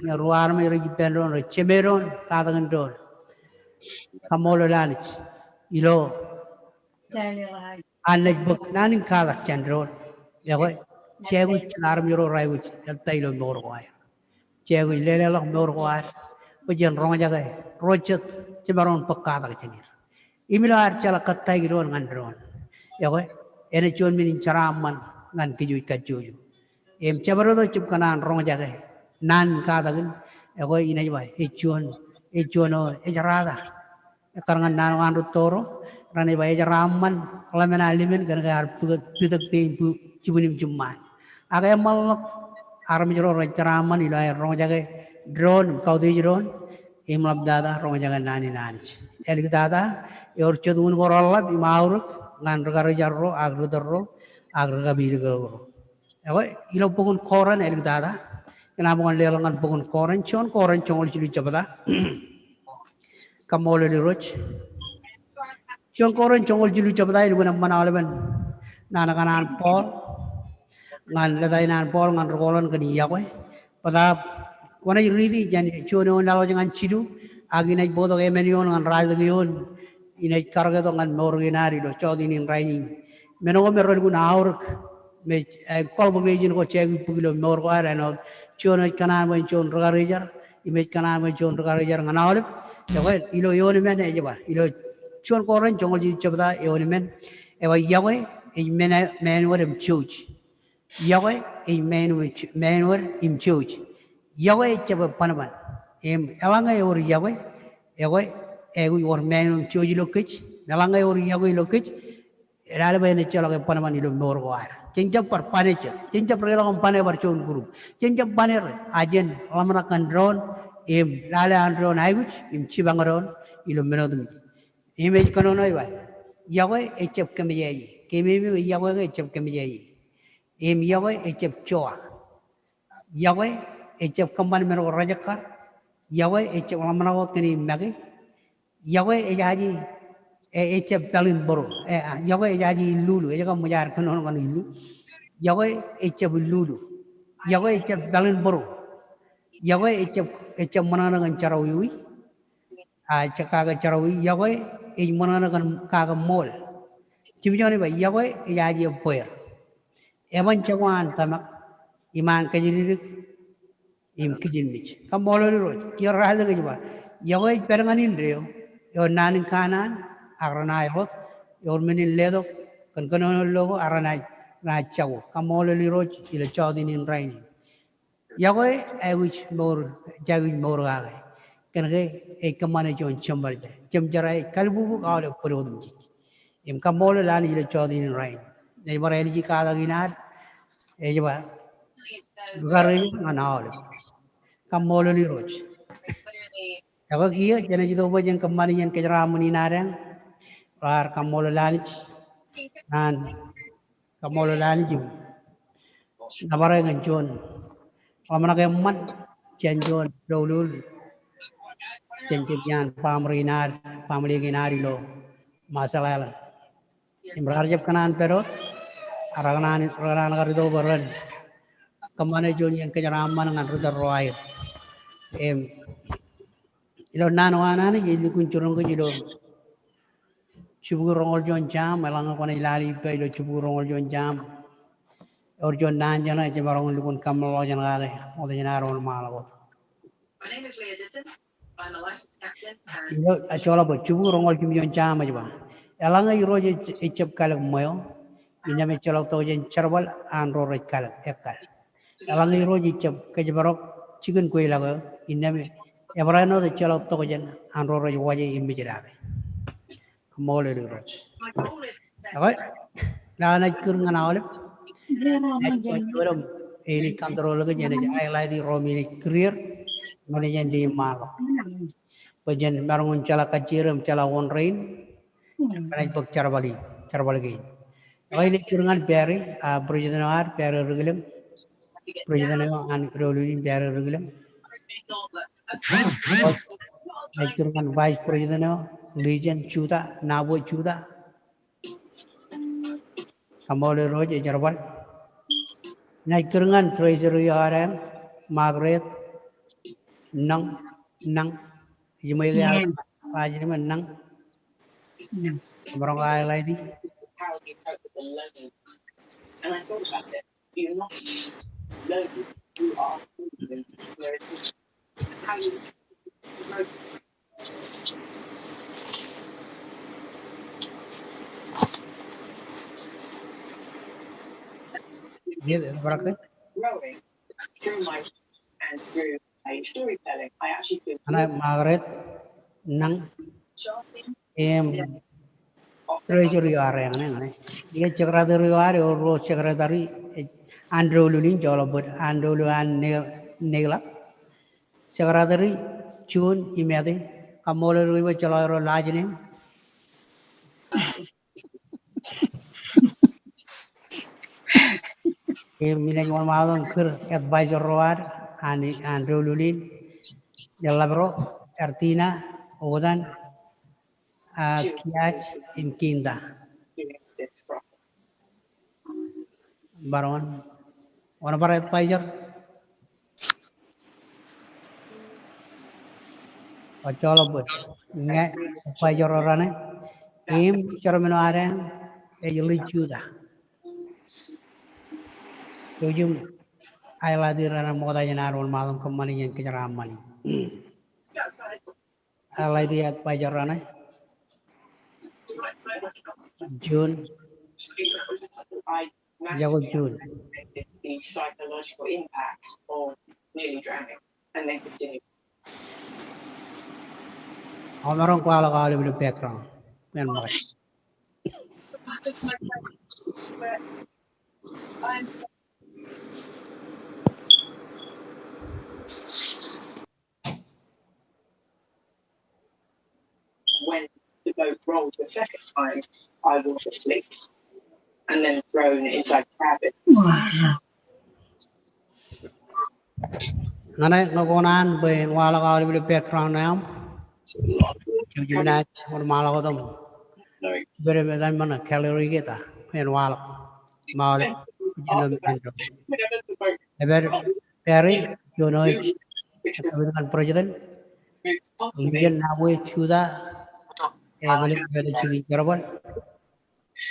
Ñe ruo armej rej ippān doon, rej jemdoon, katak in doon. Kaṃṃoolol Anij. Ilo an naaj bōk naan in katak jān doon. Ekwe, jej aikuj jet armej ro rej aikuj ettā ilo mour ko aer. Jej aikuj leleḷọk mour ko ad bwe jen roñjake ro jet jemaroñ in bōk katak jān er. Im ilo ad jeḷā kōttāik doon ñan doon, ekwe, enaaj juon men in jeraaṃṃan ñan kōj kajjojo. Im jabdewōt eo jab kōṇaan roñjake naan in katak in, ekwe, inaaj ba ej juon, ej juon eo ejerata. Ekkar ñan naan ko an rūtto ro, raar ba ejeraaṃṃan ḷōmṇak eo an limen kōnke ear pitōk, pitōk pein jibwin im jiṃṃaan. Ak eṃṃanḷọk armej ro rej jeraaṃṃan ilo aer roñjake doon im kautiej doon im ḷaptata roñjake naan in Anij. Āliktata, ewōr jet unin ko reḷḷap im aorōk ñan rikarijar ro ak ri tōl ro ak rikapilōk ro. Ekwe, ilo bok in Korint āliktata. Kōn aṃ bar leḷọk ñan bok in Korint, juon Korint joñoul jilu jebta. Kaṃṃoolol Irooj. Juon Korint joñoul jilu jebta, elukkuun eṃṃan aolepen naan kaṇ an Paul ñan, leta in an Paul ñan ri-Korint kōn yokwe. Bōtaab kwōnaaj riiti jān juon eoon laḷ wōj ñan jilu, ak inaaj bōktok emān eoon ñan ralitōk eoon, inaaj karōk tok ñan mour kein ad ilo jota in rainin. Men ko me relukkuun aorōk, me, e, qualification ko jej aikuj bōk ilo mour ko ad, āinwōt juon eo ej kōṇaan bwe en juon rikarijar, im ej kōṇaan bwe en juon rikarijar ñan aolep. Ekwe, ilo eoon emān ej ba, ilo juon Korint joñoul jilu jebta eoon emān, ej ba yokwe ej men, men eo ej jouj. Yokwe ej men wōt, men wōt im jouj. Yokwe ejjab bōnbōn. Im eḷaññe ewōr yokwe, ekwe, aikuj wōr men wōt im jouj ilo kōj. Im eḷaññe ewōr yokwe ilo kōj, lale bwe en ejjeḷọk bōnbōn ilo mour ko ad. Jen jab bar bane jet. Jen jab reiḷọk im bane bar juon group. Jen jab bane rej. A jen ḷōmṇak kōn doon im lale an doon aikuj im jipañ doon ilo men otemjej. Im ej kōnono ej ba, yokwe ejjab kōmmejaje. Keememej yokwe ke ejjab kōmmejaje. Im yokwe ejjab jowa. Yokwe ejjab kōṃṃan men ko rejekkar. Yokwe ejjab ḷōmṇak wōt kōn e make. Yokwe ejaje, e, ejjab peḷin bōro. E, a, yokwe ejaje illulu. Ej kab ṃōj ad kōnono kōn illu. Yokwe ejjab illulu. Yokwe ejjab peḷin bōro. Yokwe ejjab, ejjab ṃōṇōṇō kōn jerọwiwi. A, ejjab kake jerọwiwi. Yokwe ej ṃōṇōṇō kōn kake ṃool. Jimjuon ej ba, yokwe ejaje bweer. Eban jako an tōmak im an kōjatdikdik im kijenmej. Kaṃṃoolol Irooj. Kiiō ralitōk ej ba, yokwe ej pād ñan indeeo eo naan in kanaan ak renaaj ḷot, ewōr men in letok kōn kōnono lo ko ak renaaj, renaaj jako. Kaṃṃoolol Irooj ilo jọteen in rainin. Yokwe aikuj mour, aikuj mour kake. Kōnke ej kōṃṃane juon jemjerā, jemjerā ej kalbukbuk aolep bōd otemjej. Im kaṃṃoolol Anij ilo jọteen in rainin. Ej bar āliji katak in ad, ej ba, kar ej ñan aolep. Kaṃṃoolol Irooj. Ekwe kiiō, jenaaj itok bwe jen kōṃṃani jān kōjeraaṃṃan in ad eñ. Raar kaṃṃoolol Anij. An Kaṃṃoolol Anij im nōbar e kōn juon ḷōmṇak eṃṃan jān juon doulul jān jet iaan baaṃle in ad, baaṃle kein ad ilo Marshall Island. Im raar jab kōṇaan pād wōt, ak rekōṇaan, rekōṇaan kar itok bwe ren kōṃṃane juon iien kōjeraaṃṃan ñan ri tōl ro aer. Im ilo naan ko an Anij ej lukkuun jiroñ kōj ilo jibukwi roñoul juon Sam, eḷaññe kwōnaaj lale ippa ilo jibukwi roñoul juon Sam. Ewōr juon naan jeṇe ejjab maroñ in lukkuun kaṃṃoolol jān kake, ṃokta jān ad wōnṃaanḷọk wōt. Ilo, a, joḷọk bōd, jibukwi roñoul jimjuon Sam ej ba, eḷaññe Irooj ej, ejjab kalōk ṃweo, innām ejjeḷọk tokjān jerbal an ro rej kalōk, ekkal. Eḷaññe Irooj ejjab kōjparok jikin kweilọk eo, innām ebrānwōt ejjeḷọk tokjān an ro rej waje im mejidake. Kaṃṃoolol Irooj. Ekwe, lale naaj kūr ñan aolep. Naaj kūr ñan aolep. Enaaj control kōj, enaaj highlight ro me enaaj kūr er, im enaaj āindein ṃaanḷọk. Bwe jen maroñ in jeḷā kajjieer im jeḷā wōn rein, renaaj bōk jerbal in, jerbal kein. Ekwe, inaaj kūr ñan Perry, a, President eo ad, Perry Rikilōñ. President eo an doulul in, Perry Rikilōñ. Inaaj kūr ñan Vice President eo, Legion Judah, Nabwe Judah. Kaṃṃoolol Irooj, ej jerbal. Inaaj kūr ñan Treasury eo ad eñ, Margaret Nañ, Nañ. Ej ṃweiuk e aō last name eo, Nañ. Maroñ ke highlight e. Yes, yes, Margaret. Ñan Margaret Nañ im Treasury eo ad eñ ñan e, ñan e. Im Secretary eo ad, ewōr ruo Secretary, an doulul in, joḷọk bōd, an doulul an Neil, Neilak. Secretary June Imeti, kaṃṃoolol bwe ejjeḷọk ro last name. Im inaaj wōnṃaanḷọk im kūr advisor ro ad an, an doulul in, eḷap ro, Ertina, Otan, a, Kiaj, im Kinta. Bar wōn, wōn bar advisor? Ejjeḷọk bōd ñe advisor eo raṇe im chairman eo ad eñ ej Lee Judah. Jouj im highlight e raṇe ṃokta jān ad wōnṃaanḷọk im kōṃṃani jān kōjeraaṃṃan in. Highlight e advisor raṇe. June. Ejako juon. Aō maroñ kwaḷọk aolep ilo background. Ñan ṃōkaj. When the boat rolled the second time, I was asleep and then thrown inside the cabin. Ñan e ñe kōṇaan bwe en waḷọk aolep ilo background eo aṃ. Jouj im naaj wōnṃaanḷọk wōt im pād etan ṃōṇōṇō gallery kein ta bwe en waḷọk im aolep ilo men eo. Epād Barry, juon eo ej ekapilik ñan president. Legion Nabwe Juda, ej ekapilik ñan jikin jerbal.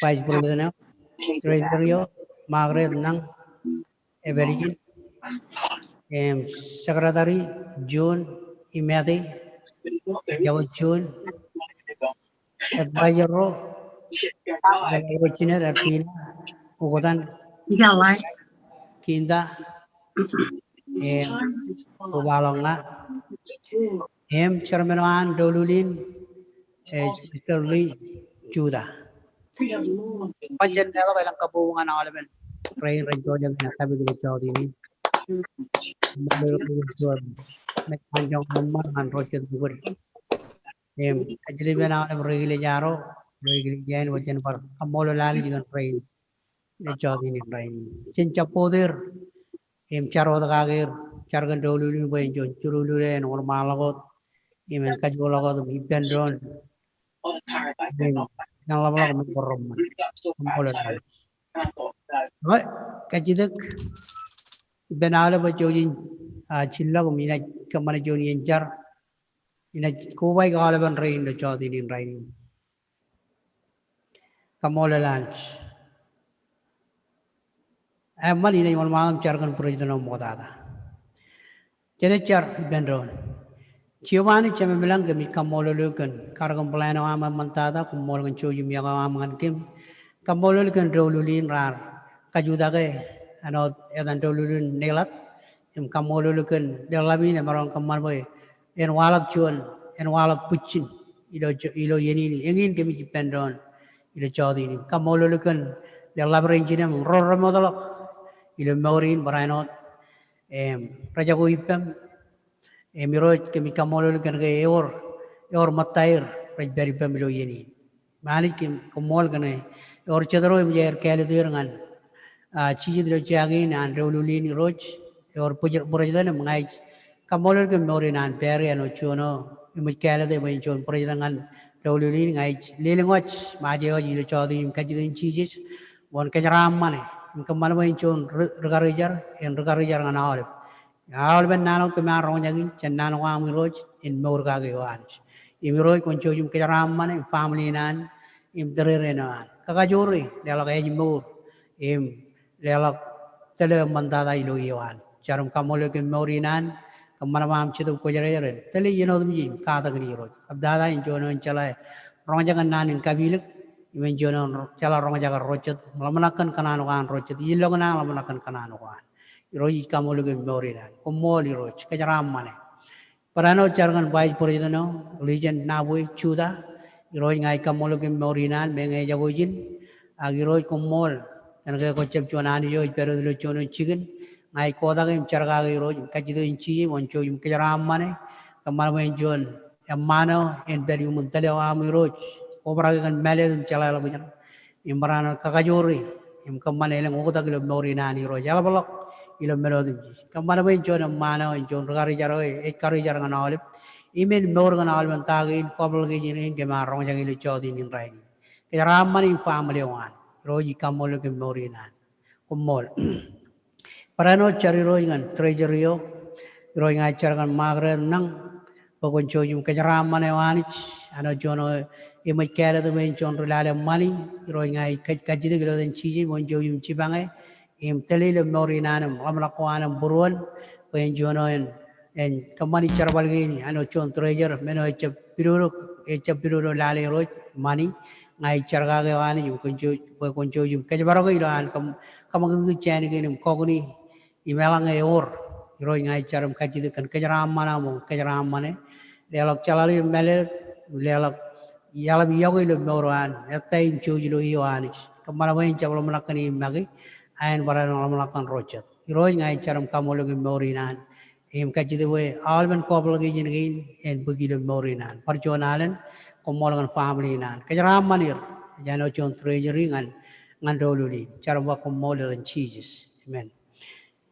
Vice President eo, Treasurer eo, Margaret Nang, epād ijin. Im Secretary John Imate, ejako juon. Advisor ro, ejako juon, Ertina Oktan, Kinta, im upaḷọk ña. Im chairman eo an doulul in, ej Mister Lee Juda. Bar jen leḷọk elōñ kabbokbok ñan aolepen rein rej pojak in ekapilik ilo jọteen in. Im ṃōk ḷọk ilo jọteen in. Im kajjitōk ippān aolep ri-eklejia ro, ri-eklejia in, bwe jen bar kaṃṃoolol Anij kōn rein ilo jọteen in rainin. Jen jab bōk er im jar wōt kake er, jar kōn doulul in bwe en juon jilulule, en wōnṃaanḷọk wōt im en kajoor ḷọk wōt im ippān doon. Im en ḷapḷọk men ko reṃṃan. Kaṃṃoolol Anij. Ḷe, kajjitōk ippān aolep eo jouj im, ah, jillọk im inaaj kōṃṃane juon iien jar. Inaaj kobaik aolepen rein ilo jọteen in rainin. Kaṃṃoolol Anij. Eṃṃan, inaaj wōnṃaanḷọk im jar kōn president eo ṃoktata. Jen jar ippān doon. Jeova Anij Jemem ilañ, kōmij kaṃṃoolol eok kōn karōk im plan eo aṃ eṃṃantata, koṃṃool kōn jouj im iọkwe eo aṃ ñan kōm. Kaṃṃoolol kōn doulul in raar kajutake āinwōt etan doulul in Nelat. Im kaṃṃoolol kōn leḷḷap in emaroñ kōṃṃan bwe en waḷọk juon, en waḷọk bwijin ilo, ilo iien in, eñin kōmij ippān doon ilo jọteen in. Kaṃṃoolol kōn leḷḷap rein jinem ro remootḷọk ilo mour in barāinwōt im rejako ippem. Im Irooj, kōmij kaṃṃoolol kōn ke ewōr, ewōr ṃōttaer rej pād ippem ilo iien in. Im Anij, kōm, koṃṃool kōn ke ewōr jet ro eṃōj aer kāālōt er ñan, ah, jijet ilo jaki in an doulul in Irooj. Ewōr bōjrak, bōjrak iten im ña ij kaṃṃoolol kōn mour in an Barry āinwōt juon eo eṃōj kāālōt e bwe en juon bōjrak iten ñan doulul in. Ña ij lelōñ wōj, ṃajeḷ wōj ilo jọteen in im kajjitōk in Jisōs bwe en kōjeraaṃṃane im kōṃṃan bwe en juon ri, ri-karijer, en ri-karijer ñan aolep. Aolepen naan eo kōm ar roñjake, jān naan ko aṃ Irooj, en mour kake eo Anij. Im Irooj kwōn jouj im kōjeraaṃṃane im family in an, im tōrerein eo an. Kakajoor e, leḷọk ājmour, im leḷọk tōl eo eṃṃantata ilo eō Anij. Jar im kaṃṃoolol kōn mour in an, kōṃṃan bwe aṃ Jetōb Kwōjarjar en tōl iien otemjej im katak in Irooj. Ḷaptata en juon eo en jeḷā roñjake naan in kapilōk, im en juon eo en jeḷā roñjake ro jet, ḷōmṇak kōn kōṇaan ko an ro jet, ilọk in an ḷōmṇak kōn kōṇaan ko an. Irooj, ij kaṃṃoolol kōn mour in an. Koṃṃool Irooj, kōjeraaṃṃane. Barāinwōt jar kōn Vice President eo, Legion Nabwe Juda. Irooj, ña ij kaṃṃoolol kōn mour in an, meñe ejako ijin. Ak Irooj, koṃṃool kōn ke kwō jab juon Anij eo ej pād wōt ilo juon jikin. Ña ij kotak im jar kake Irooj, im kajjitōk in Jisōs, kwōn jouj im kōjeraaṃṃane. Kōṃṃan bwe en juon eṃṃaan eo en pād iuṃwin tōl eo aṃ Irooj. Kobrak e kōn mālōtlōt im jeḷāḷọkjeṇ. Im barāinwōt kakajoor e im kōṃṃan elōñ oktak ilo mour in an Irooj. Eḷapḷọk ilo men otemjej. Kōṃṃan bwe en juon eṃṃaan eo, en juon ri-karijer eo ej karijer ñan aolep. Im en mour kōn aolepen ta kein, kobrak kein, in kōm ar roñjake ilo jọteen in rainin. Kōjeraaṃṃan im family eo an. Irooj, ij kaṃṃoolol kōn mour in an. Koṃṃool. Barāinwōt jar Irooj ñan Treasurer eo. Irooj, ña ij jar kōn Margaret Nang bwe kwōn jouj im kōjeraaṃṃan e, O Anij, āinwōt juon eo eṃōj kāālōt e bwe en juon ri-lale ṃani. Irooj, ña ij kaj, kajjitōk ilo etan Jisōs bwe kwōn jouj im jipañ e im tōl e ilo mour in an im ḷōmṇak ko an im būruon, bwe en juon eo en, en kōṃṃani jerbal kein āinwōt juon treasurer, men eo ejjab pidodo, ejjab pidodo lale Irooj, ṃani. Ña ij jar kake eo Anij im kwōn jouj, bwe kwōn jouj im kōjparoke ilo an kōm, kōṃakūtkūt jān kein im kọkni im eḷaññe ewōr. Irooj ña ij jar im kajjitōk kōn kōjeraaṃṃan eo im kōjeraaṃṃan e. Leḷọk jeḷāḷọkjeṇ im mālōtlōt, leḷọk eḷap iọkwe ilo mour eo an ettā im jouj ilo e eo Anij. Kōṃṃan bwe en jab ḷōmṇak kōn e im make, ak en barāinwōt ḷōmṇak kōn ro jet. Irooj ña ij jar im kaṃṃoolol eok kōn mour in an. Im kajjitōk bwe aolepen kọọpḷọk ijin kein en bōk ilo mour in an. Bar juon alen, koṃṃool kōn family in an. Kōjeraaṃṃan er, ej āinwōt juon treasury ñan, ñan doulul in. Jar im ba koṃṃool ilo etan Jisōs. Amen.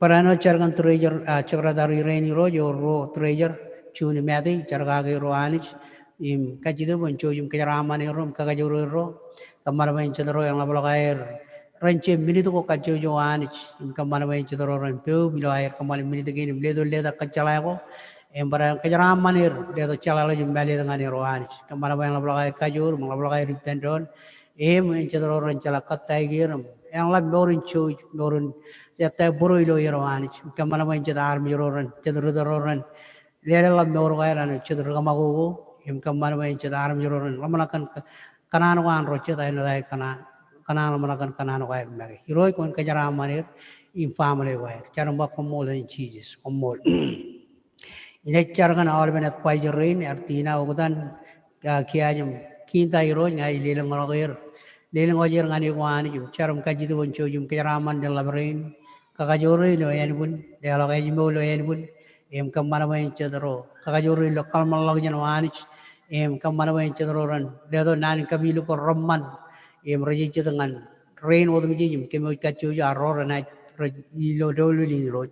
Barāinwōt jar kōn treasurer, ah, secretary rein Irooj, ewōr ruo treasurer, Jun im Ate, jar kake erro Anij, im kajjitōk bwe en jouj im kōjeraaṃṃan erro, im kakajoor erro, kōṃṃan bwe en jet ro eḷapḷọk aer, ren jab minit ko kajjojo Anij, im kōṃṃan bwe en jet ro ren poub ilo aer kōṃṃan minit kein im letok letak kōjjeḷā ko, im barāinwōt kōjeraaṃṃan er, letok jeḷāḷọkjeṇ im mālōtlōt ñan erro Anij, kōṃṃan bwe en ḷapḷọk aer kajoor, im ḷapḷọk aer ippān doon, im en jet ro ren jeḷā kōttāik er, im en ḷap mour in jouj, mour in ettā būruō ilo erro Anij. Im kōṃṃan bwe en jet armej ro ren, jet ritōl ro ren leleḷọk mour ko aer āinwōt jet ri kōṃakoko. Im kōṃṃan bwe en jet armej ro ren ḷōmṇak kōn kō-, kōṇaan ko an ro jet āinwōt aer kōṇaan, kōṇaan ḷōmṇak kōn kōṇaan ko aer make. Irooj kwōn kōjeraaṃṃan er im family ko aer. Jar im ba koṃṃool in Jisōs. Koṃṃool. Inaaj jar kōn aolepen advisor rein, ear Tina, oktan, ah, kiaaj im kinta Irooj, ña ij lelōñḷọk er. Lelōñḷọk er ñan eok Anij im jar im kajjitōk bwe en jouj im kōjeraaṃṃan leḷḷap rein. Kakajoor er ilo ānbwin, leḷọk ājmour ilo ānbwin. Im kōṃṃan bwe en jet ro kakajoor er ilo kōḷmānḷọkjeṇ eo Anij. Im kōṃṃan bwe en jet ro ren letok naan in kapiluk ko reṃṃan. Im rej jejjet ñan rein otemjej im kōmwōj kajjojo ak ro renaaj rej ilo doulul in Irooj.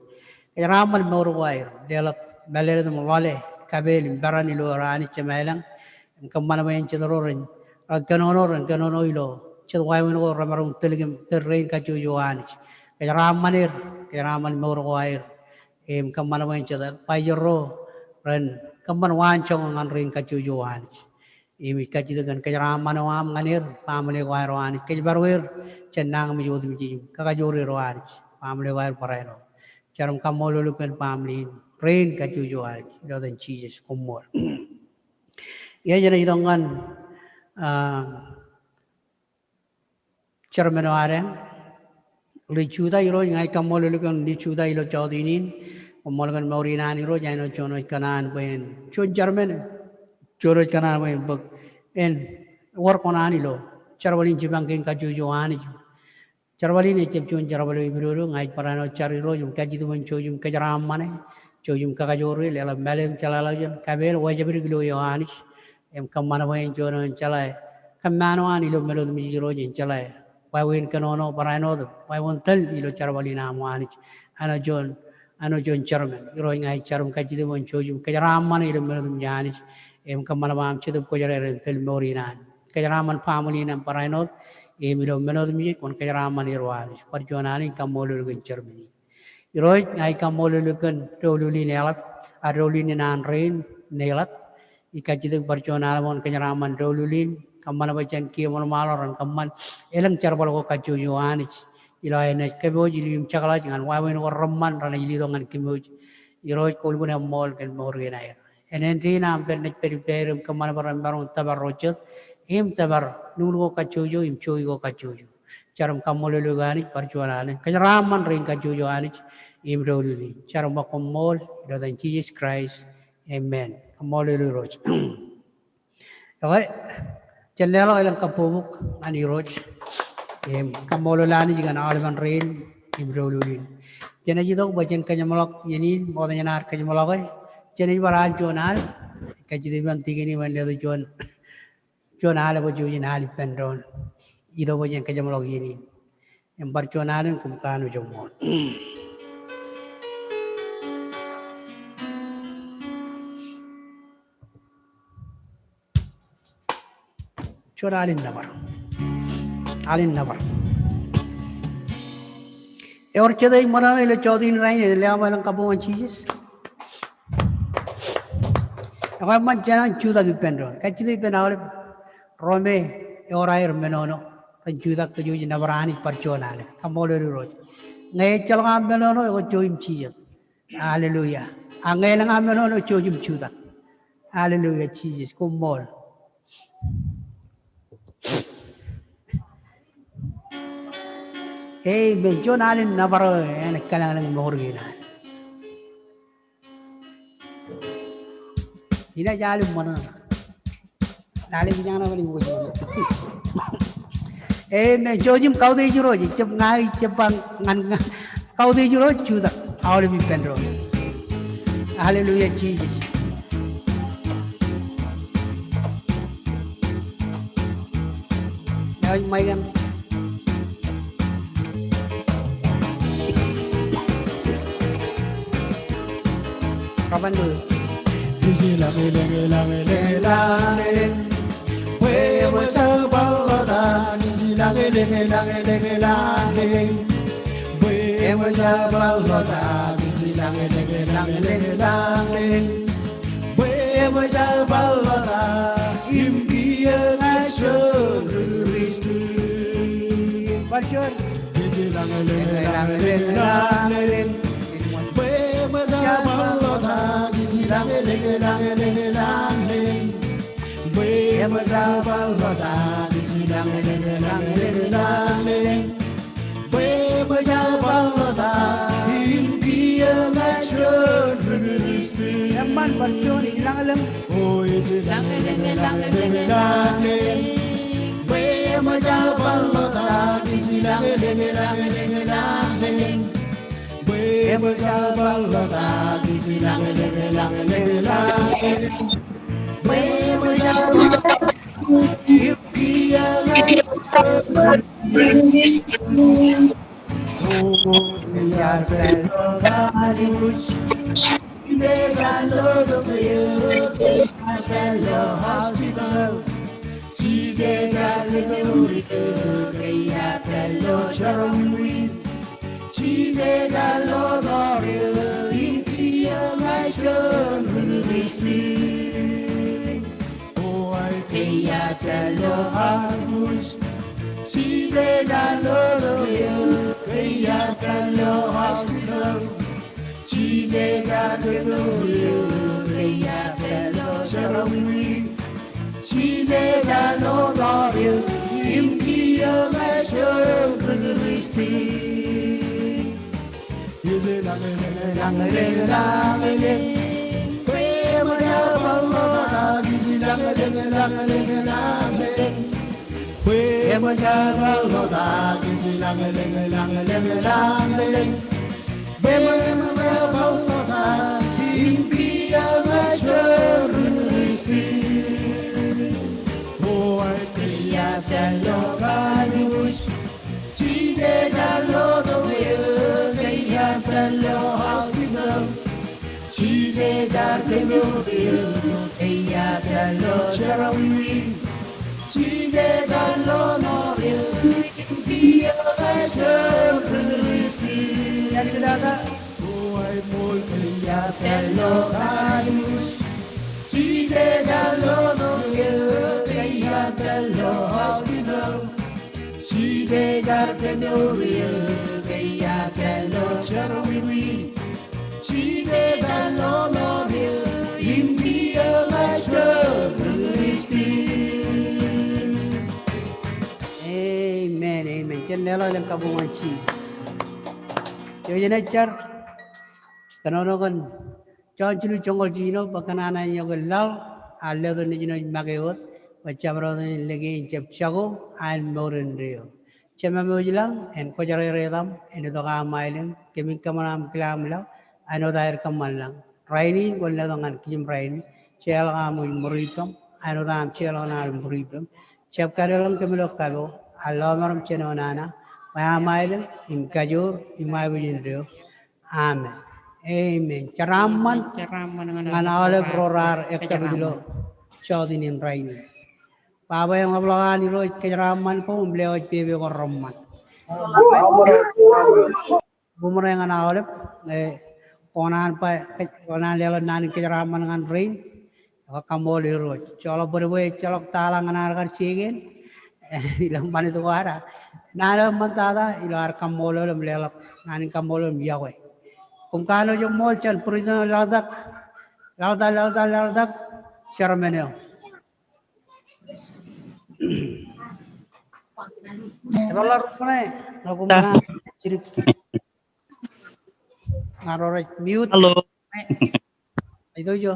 Kōjeraaṃṃan mour ko aer, leḷọk mālōtlōt im ḷoḷe, kapeel im peran ilo erro Anij Jemem ilañ. Im kōṃṃan bwe en jet ro ren, ren kōnono, ren kōnono ilo jet wāween ko remaroñ tōl kōm, tōl rein kajjojo Anij. Kōjeraaṃṃan er, kōjeraaṃṃan mour ko aer. Im kōṃṃan bwe en jet advisor ro ren kōṃṃan waanjoñak ñan rein kajjojo Anij. Im ij kajjitōk kōn kōjeraaṃṃan eo aṃ ñan er, family ko aer O Anij. Kōjparok er jān nañinmej otemjej im kakajoor er O Anij. Family ko aer barāinwōt. Jar im kaṃṃoolol eok kōn family in rein kajjojo Anij. Ilo etan Jisōs, koṃṃool. Iọkwe, jenaaj itok ñan, ah, chairman eo adeañ, Lee Judah. Irooj, ña ij kaṃṃoolol eok kōn Lee Judah ilo jọteen in. Koṃṃool kōn mour in an Irooj, āinwōt juon eo ej kōṇaan bwe en juon chairman, juon eo ej kōṇaan bwe en bōk, en wōr kōṇaan ilo jerbal in jipañ kein kajjojo Anij. Jerbal in ejjab juon jerbal eo epidodo. Ña ij barāinwōt jar Irooj im kajjitōk bwe en jouj im kōjeraaṃṃan e, jouj im kakajoor e, leḷọk mālōtlōt im jeḷāḷọkjeṇ, kapeel, wāween jabdewōt ilo e O Anij. Im kōṃṃan bwe en juon eo en jeḷā kōṃṃan eo an ilo men otemjej Irooj, en jeḷā wāween kōnono barāinwōt, wāween tōl ilo jerbal in aṃ O Anij. Āinwōt juon, āinwōt juon chairman. Irooj, ña ij jar im kajjitōk bwe en jouj im kōjeraaṃṃan e ilo men otemjej Anij. Im kōṃṃan bwe aṃ Jetōb Kwōjarjar en tōl mour in an. Kōjeraaṃṃan family in an barāinwōt, im ilo men otemjej kwōn kōjeraaṃṃan er O Anij. Bar juon alen, kaṃṃoolol eok kōn chairman in. Irooj, ña ij kaṃṃoolol eok kōn doulul in eḷap, ak doulul in an rein, Neiḷap. Ij kajjitōk bar juon alen bwe kwōn kōjeraaṃṃan doulul in, kōṃṃan bwe jān kiiō ṃōḷmāḷo ren kōṃṃan elōñ jerbal ko kajjojo Anij. Ilo aer naaj kōpooj ilo im jekḷaj ñan wāween ko reṃṃan renaaj letok ñan kōpooj. Irooj, kwōlukkuun eṃṃool kōn mour kein aer. Āindein aṃ pād naaj pād ippāer im kōṃṃan bwe ren maroñ tōpar ro jet, im tōpar nuknuk ko kajjojo, im jowi ko kajjojo. Jar im kaṃṃoolol eok Anij, bar juon alen. Kōjeraaṃṃan rein kajjojo Anij, im doulul in. Jar im ba koṃṃool, ilo etan Jisōs Kraist. Amen. Kaṃṃoolol Irooj. Iọkwe, jen leḷọk elōñ kabbokbok ñan Irooj. Im kaṃṃoolol Anij kōn aolepen rein, im doulul in. Jenaaj itok bwe jen kōjeṃḷọk iien in, ṃokta jān ad kōjeṃḷọke. Jenaaj bar al juon al, kajjitōk ippān tikōn in bwe en letok juon, juon al bwe jouj in al ippān doon. Itok bwe jen kōjeṃḷọk iien in. Im bar juon alen, koṃ kanooj ṃool. Juon alen nōbar. Alen nōbar. Ewōr jet ej ṃōṇōṇō ilo jọteen rainin, leḷọk bwe elōñ kabbokbok ñan Jisōs. Ekwe eṃṃan, jenaaj jutak ippān doon. Kajjitōk ippān aolep ro me ewōr aer menono ren jutak kōj wōj nōbar Anij bar juon alen. Kaṃṃoolol Irooj. Ñe ejjeḷọk aṃ menono, ekwe jouj im jijet. Hallelujah. Ak ñe elōñ aṃ menono, jouj im jutak. Hallelujah, Jisōs. Koṃṃool. Amen. Juon alen nōbar eo en kōḷaḷḷọk mour kein an. Inaaj al im ṃōṇōṇō. Lale kijañ ṇe bwe in wōj. Amen. Jouj im kautiej Irooj, ijjab ña, ijjab ba ñan ña. Kautiej Irooj, jutak aolep ippān doon. Hallelujah, Jesus. Ewōr mic eṇ. Kaban du. Ij lañlōñ, lañlōñ, lañlōñ. Bwe eṃōj aō bar ḷotak, ij lañlōñ, lañlōñ, lañlōñ. Bwe eṃōj aō bar ḷotak, ij lañlōñ, lañlōñ, lañlōñ. Bwe eṃōj aō bar ḷotak im kiiō ña juon ri Kristian. Bar juon. Ij lañlōñ, lañlōñ, lañlōñ. Bwe eṃōj aō bar ḷotak, ij lañlōñ, lañlōñ, lañlōñ. Bwe eṃōj aō bar ḷotak, ij lañlōñ, lañlōñ, lañlōñ. Bwe eṃōj aō bar ḷotak im kiiō ña juon ri Kristian. Eṃṃan, bar juon, ij lañlōñ. O ij lañlōñ, lañlōñ, lañlōñ. Bwe eṃōj aō bar ḷotak, ij lañlōñ, lañlōñ, lañlōñ. Bwe eṃōj aō bar ḷotak, ij lañlōñ, lañlōñ, lañlōñ. Bwe eṃōj aō bar ḷotak im kiiō ña juon ri Kristian. O, iar pād ilo college. Jisōs ear lo tok eō, ke iar pād ilo hospital. Jisōs ear kōnour eō, ke iar pād ilo jerọwiwi. Jisōs ear lo tok eō, im kiiō ña juon ri Kristian. O, ke iar pād ilo hospital. Jisōs ear lo tok eō, ke iar pād ilo hospital. Jisōs ear kōnour eō, ke iar pād ilo jerọwiwi. Jisōs ear lo tok eō, im kiiō ña juon ri Kristian. Ij lañlōñ, lañlōñ, lañlōñ. Bwe eṃōj aō bar ḷotak, ij lañlōñ, lañlōñ, lañlōñ. Bwe eṃōj aō bar ḷotak, ij lañlōñ, lañlōñ, lañlōñ. Bwe eṃōj aō bar ḷotak, im kiiō ña juon ri Kristian. O, ke iar pād ilo college. Jisōs ear lo tok eō, ke iar pād ilo hospital. Jisōs ear kōnour eō, ke iar pād ilo jerọwiwi. Jisōs ear lo tok eō, im kiiō ña juon ri Kristian. Ke iar pād ilo college. Jisōs ear lo tok eō, ke iar pād ilo hospital. Jisōs ear kōnour eō, ke iar pād ilo jerọwiwi. Jisōs ear lo tok eō, im kiiō ña juon ri Kristian. Amen, amen. Jen leḷọk elōñ kabuñ ñan Jisōs. Ijo jen jar. Kōnono kōn Jon jilu joñoul jiljino, bwe kōn an eo eñoik laḷ, ear letok nejin eo ej make wōt, bwe jabdewōt eo ej lōke en jab jako, an mour indeeo. Jemem eo ej lañ, en kwōjarjar etaṃ, en itok aṃ aelōñ, kōmin kōṃṃan aṃ kile aṃ laḷ, āinwōt aer kōṃṃan lañ. Rainin, kwōn letok ñan kijem rainin, jeorḷọk aṃ ṃuri ippaṃ, āinwōt aṃ jeorḷọk ñan ṃuri ippaṃ. Jab kadeḷọñ kōm ilo kapo, ak lọmọọr im jenoin nana, bwe aṃ aelōñ, im kajoor, im aebōj indeeo. Amen. Amen. Jeraaṃṃan. Jeraaṃṃan ñan aolep ro raar ekkapij ilo jọteen in rainin. Baba, eṃṃan ḷọk an Irooj kōjeraaṃṃan koṃ im lewōj pepe ko reṃṃan. Bumre ñan aolep, eh, kwōn an ba, kwōn an leḷọk naan in kōjeraaṃṃan ñan rein. Kaṃṃoolol Irooj. Joḷọk bōd bwe ejjeḷọk taḷa ñan ad kar jekien. Ilo ṃanit ko ad. Naan eo eṃṃan tata ilo ad kaṃṃoolol im leḷọk naan in kaṃṃoolol im yokwe. Koṃ kanooj im ṃool jān būreejin laḷtak. Laḷtak, laḷtak, laḷtak. Sermon eo. Ebaḷ ruṃ ṇe, ña koṃ kōṇaan jidik. Ña ro rej mute. Hello. Ej ijo.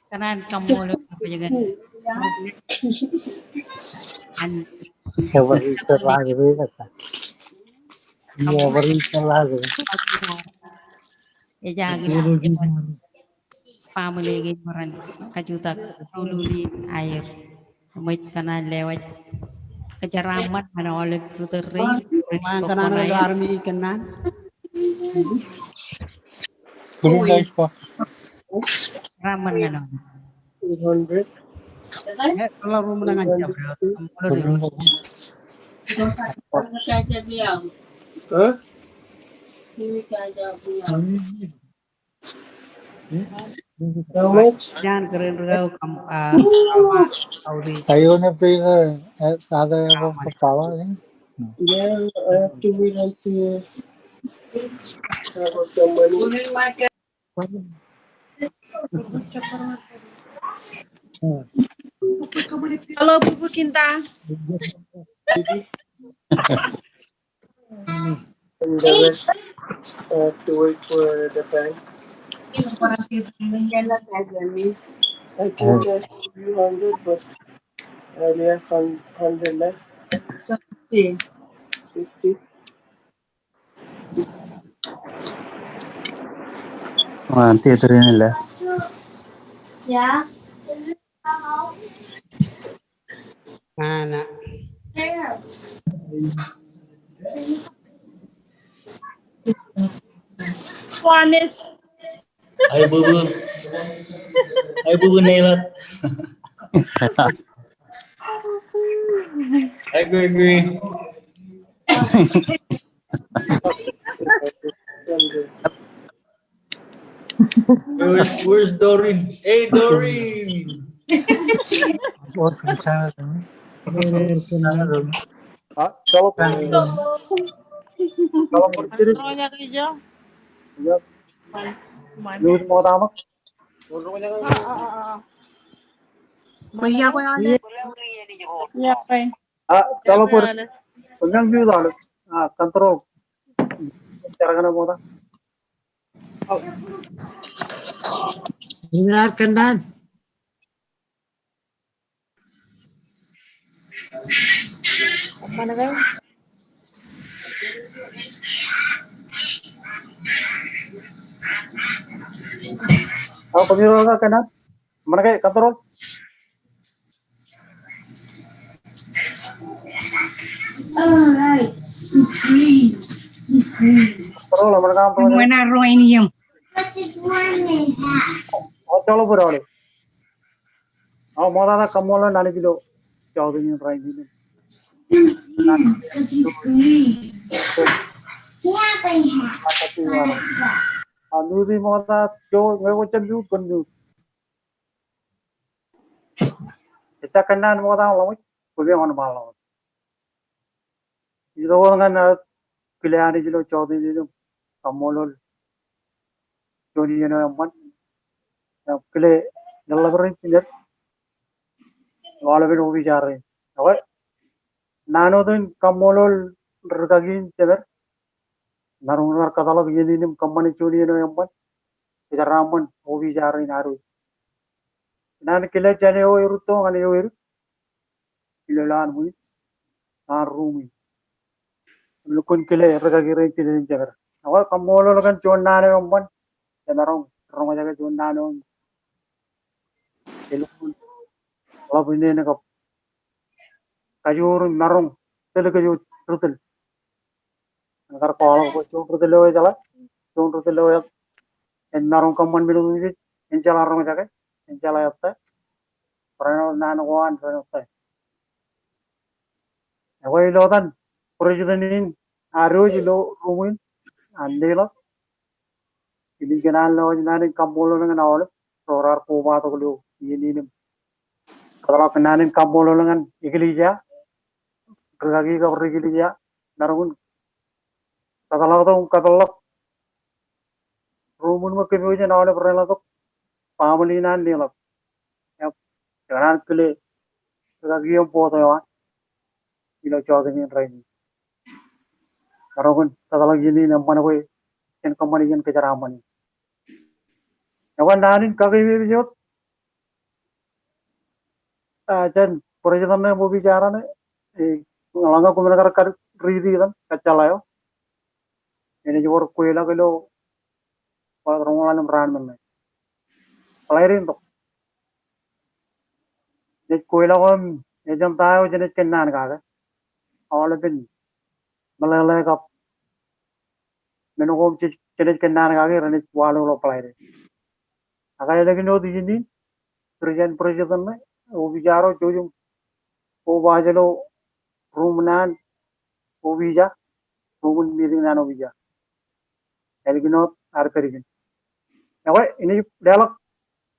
Kōṇaan kaṃṃoolol bwe jen an. Ebar ri ijellọk ri kata. Ebar ri ijellọk ri. Ejaakḷọk. Family kein ren kajutak doulul in aer. Eṃōj kōṇaan lewōj kōjeraaṃṃan ñan aolep ri tōl rein. Eṃṃan kōṇaan ilo armej kōnnaan. Jeraaṃṃan ñan aolep. Eight hundred. Huh? How much? Jan kōrā in ri kau kaṃ, ah, kaṃ, ah, outreach. Are you gonna pay the, uh, other half of the power, eh? No. Yeah, I have to wait until I have some money. Hello, Pupu Kinta. And the rest, I have to wait for the bank. I can cash two hundred, but I only have hun-, hundred left. Fifty. Fifty. Wan, te tōre in left. Yeah. Ana. Juanes. Ai bubu. Ai bubu Nelat. Ai bubu. Where's, where's Doreen? Hey, Doreen! Ah, telepon. Telepon jidik. Yep. News ṃokta ṃōk. Ah, telepon. Peññān news eo. Ah, control. Jar kōṇaan ṃokta. Iar kōnnaan. Aō, kōmij ro kōnnaan. Ṃōṇōṇō ke, control. All right. It's green. It's green. Control, ṃōṇōṇō ke, control. Ṃōṇōṇō ro in yom. What's it running at? Aō, jọḷọk bōd aolep. Aō, ṃoktata kaṃṃoolol Anij ilo jota in rainin. Because it's green. Yeah, they have. Aō, news in ṃokta, jo, ñe kwō jab mute, kwōn mute. Ejja kōnnaan ṃokta ḷọk, kwō wōnṃaanḷọk. Ilo wōt ñan aō kile Anij ilo jota in im kaṃṃoolol juon iien eo eṃṃan. Im kile eḷap rein jinet. Aolepen opiij rein. Ekwe, naan wōt in kaṃṃoolol rūkaki in jemād. Maroñ in bar kōtḷọk iien in im kōṃṃane juon iien eo eṃṃan. Kōjeraaṃṃan opiij rein ad wōj. Naan kile jān eo erūtto ñan eo edik. Ilo lowaan ṃwiin, lowaan ruṃwiin. Im lukkuun kile rūkaki rein jinet im jemād. Ekwe, kaṃṃoolol kōn juon naan eo eṃṃan. Jemaroñ roñjake juon naan eo. Elukkuun ḷap ineen kab kajoor im maroñ tōl kōj wōj ri tōl. Ñe kar kwaḷọk bwe juon ri tōl eo ejeḷā, juon ri tōl eo ej, en maroñ kōṃṃan men otemjej, en jeḷā roñjake, en jeḷā ettā. Barāinwōt naan ko an, barāinwōt ettā. Ekwe ilo etan, president in ad wōj ilo ruṃwiin, an Nelat. Im ij kōṇaan lewōj naan in kaṃṃoolol ñan aolep ro raar kobatok ilo iien in im kōtḷọk naan in kaṃṃoolol ñan eklejia, rūkaki kab ri eklejia, maroñ in kōtḷọk tok im kapeḷḷọk ruṃwiin ṃōk kōpooj in aolep rein ḷọk tok, family in an Nelat. Yep. Kōṇaan kile rūkaki im board eo an. ilo jota in rainin. Maroñ in tōtōḷọk iien in eṃṃan kwe jān kōṃṃan iien kōjeraaṃṃan in. Ekwe naan in kakememej wōt, a, jān president ṇe im opiij eo raṇe, e, eḷaññe koṃ kar kar riiti etan kōjjeḷā eo, enaaj wōr kweilọk ilo bar roñoul ḷalem raan men ṇe. Bōḷaide in tok. Jej kweilọk im ejjeḷọk ta eo jenaaj kōnnaan kake. Aolepen meḷeḷe kab men ko im jej, jenaaj kōnnaan kake renaaj waḷọk ilo bōḷaide. Ak ālikin wōt iien in, Christian president ṇe, opiij eo ro, jouj im kobaaj ilo ruum in an opiij eo, ruum in meeting in an opiij eo. Ālikin wōt ad kadikin. Ekwe, inaaj leḷọk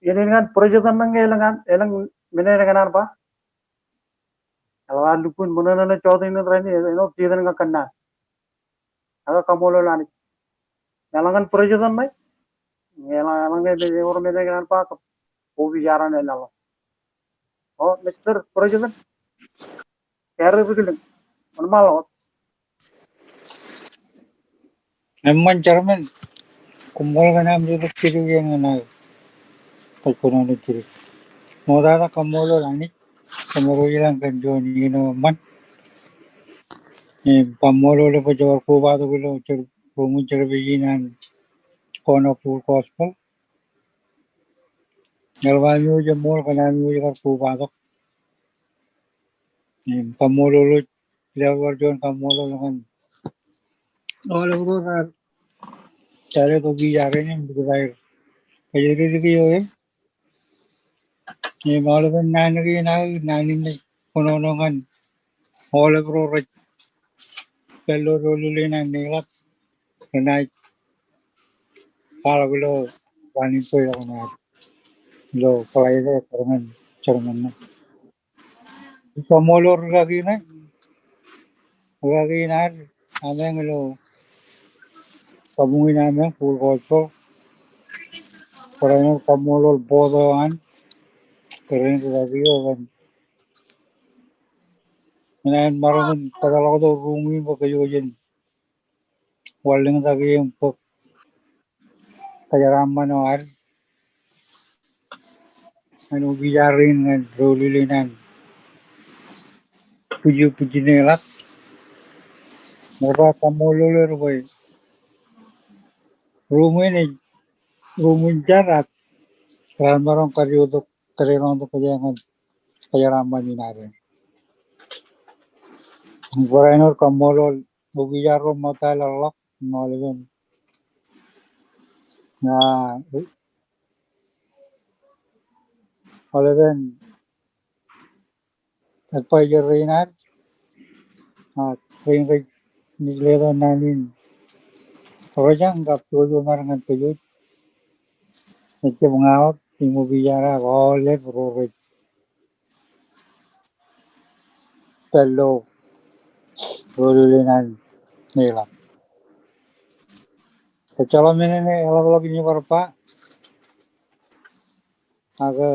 iien in ñan president ṇe ñe elōñ an, elōñ men eṇ ekōṇaan ba. Eḷap ad lukkuun ṃōṇōṇō jota in rainin, āinwōt jet eṇ ñan kōnnaan. Ak kaṃṃoolol Anij. Eḷaññe president ṇe, eḷaññe, eḷaññe ewōr men ekōṇaan ba kab opiij eo raṇe eḷap. O, Mister President. Kōrā ri kilin. Wōnṃaanḷọk wōt. Eṃṃan chairman, koṃṃool kōn aṃ itok jidik iien ñan aō. Kōj kōnono jidik. Ṃoktata kaṃṃoolol Anij. Kōmro ilañ kōn juon iien eo eṃṃan. Im kaṃṃoolol bwe jej bar kobatok ilo jar-, ruum in jerbal in an Corner of Full Gospel. Eḷap ami wōj eṃṃool kōn ami wōj kar kobatok. Im kaṃṃoolol wōj, leḷọk bar juon kaṃṃoolol ñan aolep ro raar jāle tok ijaren im likūt aer kōjatdikdik eo e. Im aolepen naan kein aō, naan in ej kōnono ñan aolep ro rej pād ilo doulul in an Neilọk. Renaaj kwaḷọk ilo raan in bōkḷọk ṇe ad ilo bōḷaide, bar ñan chairman ṇe. Ij kaṃṃoolol rūkaki ṇe, rūkaki in ad, ameañ ilo kabuñ in ameañ, Full Gospel. Barāinwōt kaṃṃoolol board eo an, kōrā in rūkaki eo kōn enaaj maroñ in kōtḷọk tok ruum in bwe kōj wōj in wanlōñtak e im bōk kōjeraaṃṃan eo ad ñan opiij eo rainin ñan doulul in an bwij, bwij in Neilọk. Bar kaṃṃoolol er bwe ruum in ej ruum in jar ak raar maroñ kōdeḷọñ tok, kōdeḷọñ tok kōj ñan kōjeraaṃṃan in ad. Barāinwōt kaṃṃoolol opiij eo ro ṃōttaḷọk im aolepen, a, aolepen advisor rein ad, a, rein rej, rej letok naan in rojañ kab jojomar ñan kōj wōj. Ejjab ña wōt im opiij eo ad ak aolep ro rej pād ilo doulul in an Neilọk. Kōjjeḷọk men eṇ eḷapḷọk in ij bar ba. Ak, e,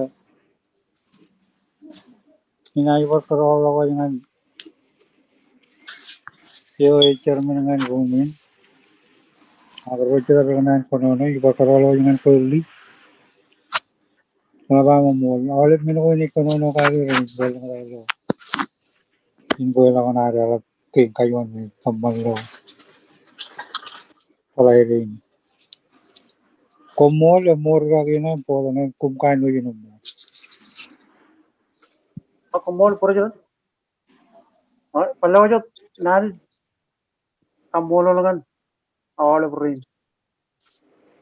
inaaj bar kōtḷọk wōj ñan eo ej chairman ñan ruum in. Ak ro jet rej kōṇaan kōnono, ij bar kōtḷọk wōj ñan Kōrli. Eḷap aṃ ṃool. Aolep men ko in ej kōnono kake renaaj bōkḷọk ilo, in bōkḷọk ṇe ad eḷap kein kajuon in kōṃṃan ilo bōḷaide in. Koṃṃool, eṃṃool rūkaki ṇe, board ṇe, koṃ kanooj in eṃṃool. Koṃṃool, President. Bar lewōj wōt naan in kaṃṃoolol ñan aolep rein.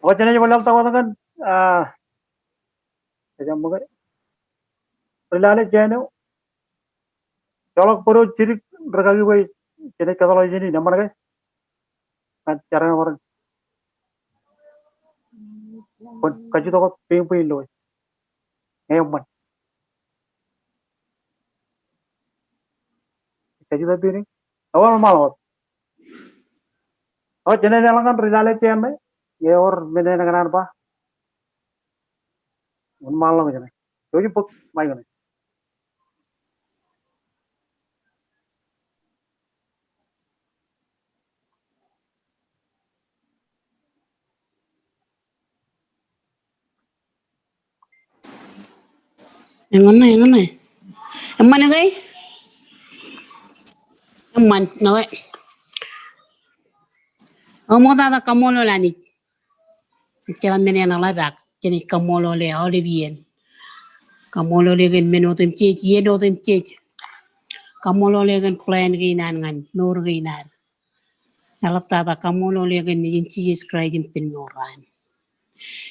Ak jenaaj bar lale tok wōt ñan, a, ejjeḷọk ṃōk e. Ri lale jān eo. Joḷọk bōd eo jidik rūkaki bwe jenaaj kōtḷọk iien in, eṃṃan ke? Ñan jar eo bar. Kwōn kajjitōk wōt pein bwe in lo e. Eṃṃan. Kajjitōk pein e. Ewōr ṃaḷoot. O, jenaaj eḷaññe ri lale jān ṇe, ewōr men eṇ ekōṇaan ba. Wōnṃaanḷọk jenaaj. Jouj im bōk mic ṇe. Eñṇe, eñṇe. Eṃṃan ke? Eṃṃan, okay. Ṃoktata kaṃṃoolol Anij. Ejjeḷọk men eṇ eḷap ak jenaaj kaṃṃoolole aolep iien. Kaṃṃoolole kōn men otemjej, iien otemjej. Kaṃṃoolole kōn plan kein an ñan mour kein ad. Eḷaptata kaṃṃoolole kōn Nejin Jisōs Kraist im pen mour eo an.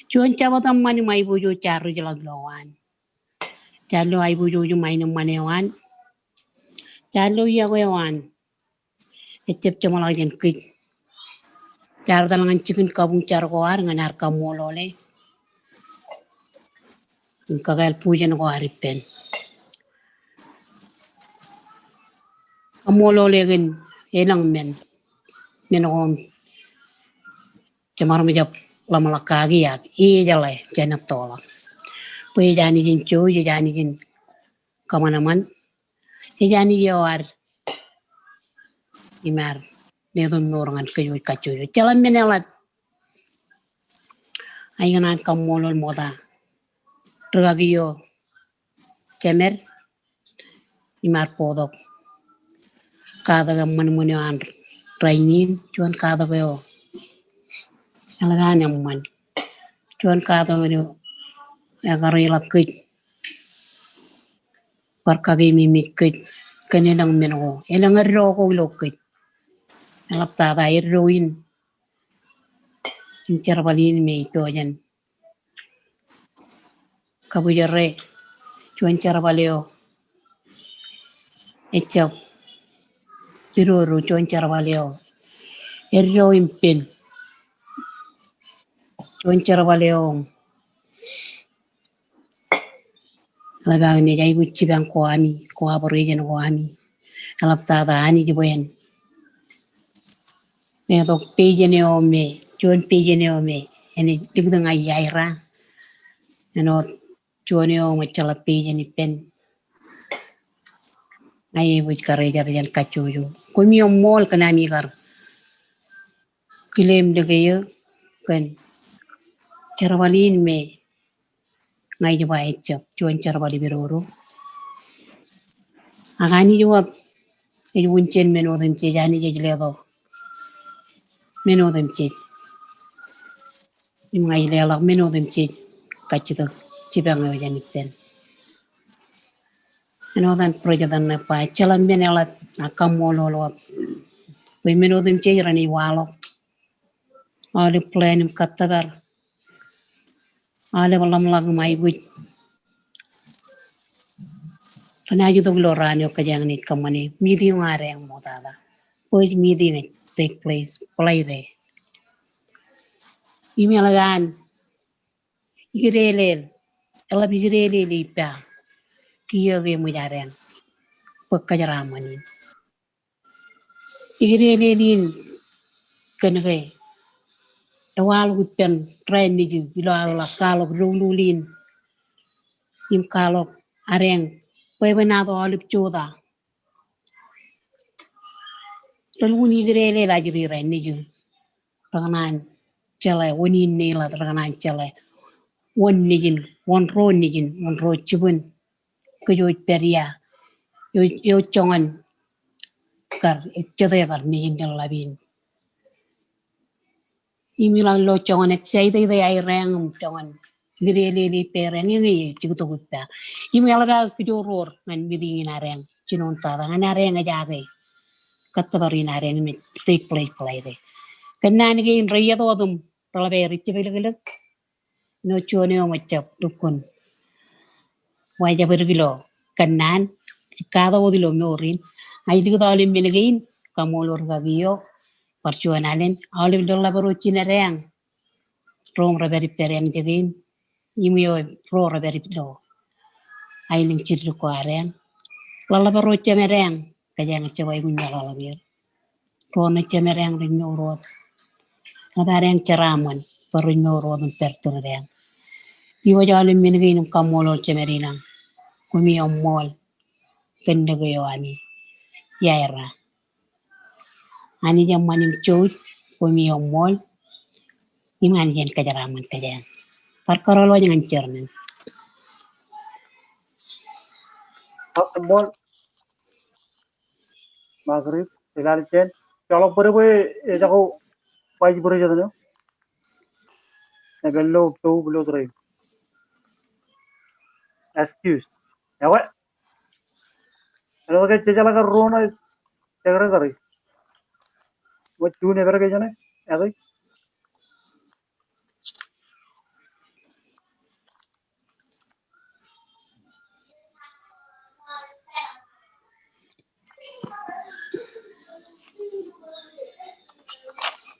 Juon Jabōt eṃṃan im aiboojoj jaar rijḷọk ilowaan. Jaar lo aiboojoj im aenōṃṃan eo an. Jaar lo iọkwe eo an. Ejab jeṃḷọk jān kōj. Jaar etal ñan jikin kabuñ jar ko ad ñan ad kaṃṃoolole im kakāāl būjjein ko ad ippān. Kaṃṃoolole kōn elōñ men, men ko im jemaroñ jab ḷōmṇak kaki ak ejeḷā jān ettoḷọk. Bwe ej Anij in jouj, ej Anij in kōṃanṃan, ej Anij eo ad im ear letok mour ñan kōj kajjojo. Ejjeḷọk men eḷap. Ikōṇaan kaṃṃoolol ṃokta rikaki eo jemed im ar bōktok katak eṃṃanṃan eo an rainin, juon katak eo eḷap an eṃṃan. Juon katak eo ekar ilọk kōj bar kakememej kōj kōn elōñ men ko, elōñ eddo ko ilo kōj. Eḷaptata eddo in im jerbal in me ej pojak in kabwijere, juon jerbal eo ejab idodo, juon jerbal eo eddo im pen, juon jerbal eo eḷap ak enaaj aikuj jipañ ko ami, cooperation ko ami. Eḷaptata Anij bwe en letok peijen eo me, juon peijen eo me enaaj likūt ña iaer. Āinwōt juon eo ṃōjjeḷọk peijen ippān. Ña ij baj karijer jān kajjojo. Koṃi eṃṃool kōn ami kar kile im lōke eō kōn jerbal in me ña ij ba ejab juon jerbal ippān ro. Ak Anij wōt ej wūn jān men otemjej, Anij ej letok men otemjej. Im ña ij leḷọk men otemjej kajjitōk jipañ eo jān ippān. Āinwōt an President eo ej ba, ejjeḷọk men eḷap ak kaṃṃoolol wōt bwe men otemjej renaaj waḷọk. Aolep plan im kōttōpar, aolep ḷōmṇak im aikuj renaaj itok ilo raan eo kōjeañ naaj kōṃṃane meeting eo ad eañ ṃoktata. First meeting ej take place Friday. Im eḷap an ikdeelel, eḷap ikdeelel ippa kiiō ke eṃōj ad eañ bōk kōjeraaṃṃan in. Ikdeelel in kōn ke ewaḷọk ippān raṇ nejū ilo aō ḷak kwaḷọk doulul in im kwaḷọk adeañ bwebwenato aolep jota. Relukkuun ikdeelel ajri raṇ nejū rekōṇaan jeḷā wōn in neeḷat, rekōṇaan jeḷā wōn nejin, wōn ro nejin, wōn ro jibwin. Kōj eo ej pād ia, eo, eo joñan kar, ejjete kar nejin deḷḷap in. Im iḷak ilo joñan excited aer eañ im joñan ikdeelel ippa aer eañ, eñin ej jiktok ippa. Im eḷap aō kōjro ro ñan meeting in ad eañ jinoin tata ñan ad eañ ejake kōttōpar in ad eañ im ej take place Friday. Kōnnaan kein reiiet wōt im reḷap aer ejjab ilōklōk. Āinwōt juon eo eṃōj jab lukkuun wōj jab edik ilo kōnnaan, katak wōt ilo mour in. Ña ij likūt aolep men kein, kaṃṃoolol rikaki eo, bar juon alen, aolep deḷḷap ro jined eañ, ro im rej pād ippād eañ jikin, im eo ro rej pād ilo aelōñ jidik ko ad eañ. Ḷōḷḷap ro jemed eañ, kōjeañ ejjab aikuj ñan ḷōḷḷap er. Ro ṇe jemed eañ rej mour wōt. Eḷap ad eañ jeraaṃṃan bwe rej mour wōt im pād tōre eañ. Iwōj aolep men kein im kaṃṃoolol jemed in aṃ. Koṃi eṃṃool kōn lōke eo ami iaer. Anij eṃṃan im jouj, koṃi eṃṃool. Im Anij en kōjeraaṃṃan kōjeañ. Bar kōrọọl wōj ñan Chairman. Ak koṃṃool. Margaret, ej lale jān. Joḷọk bōd bwe ejako vice president eo. Ekōl lo, to, lo, tōre. Excuse. Ekwe. Āinwōt ke jejeḷā ke ruo ṇe secretary. Wōt juon epād ke jeṇe. Āinwōt.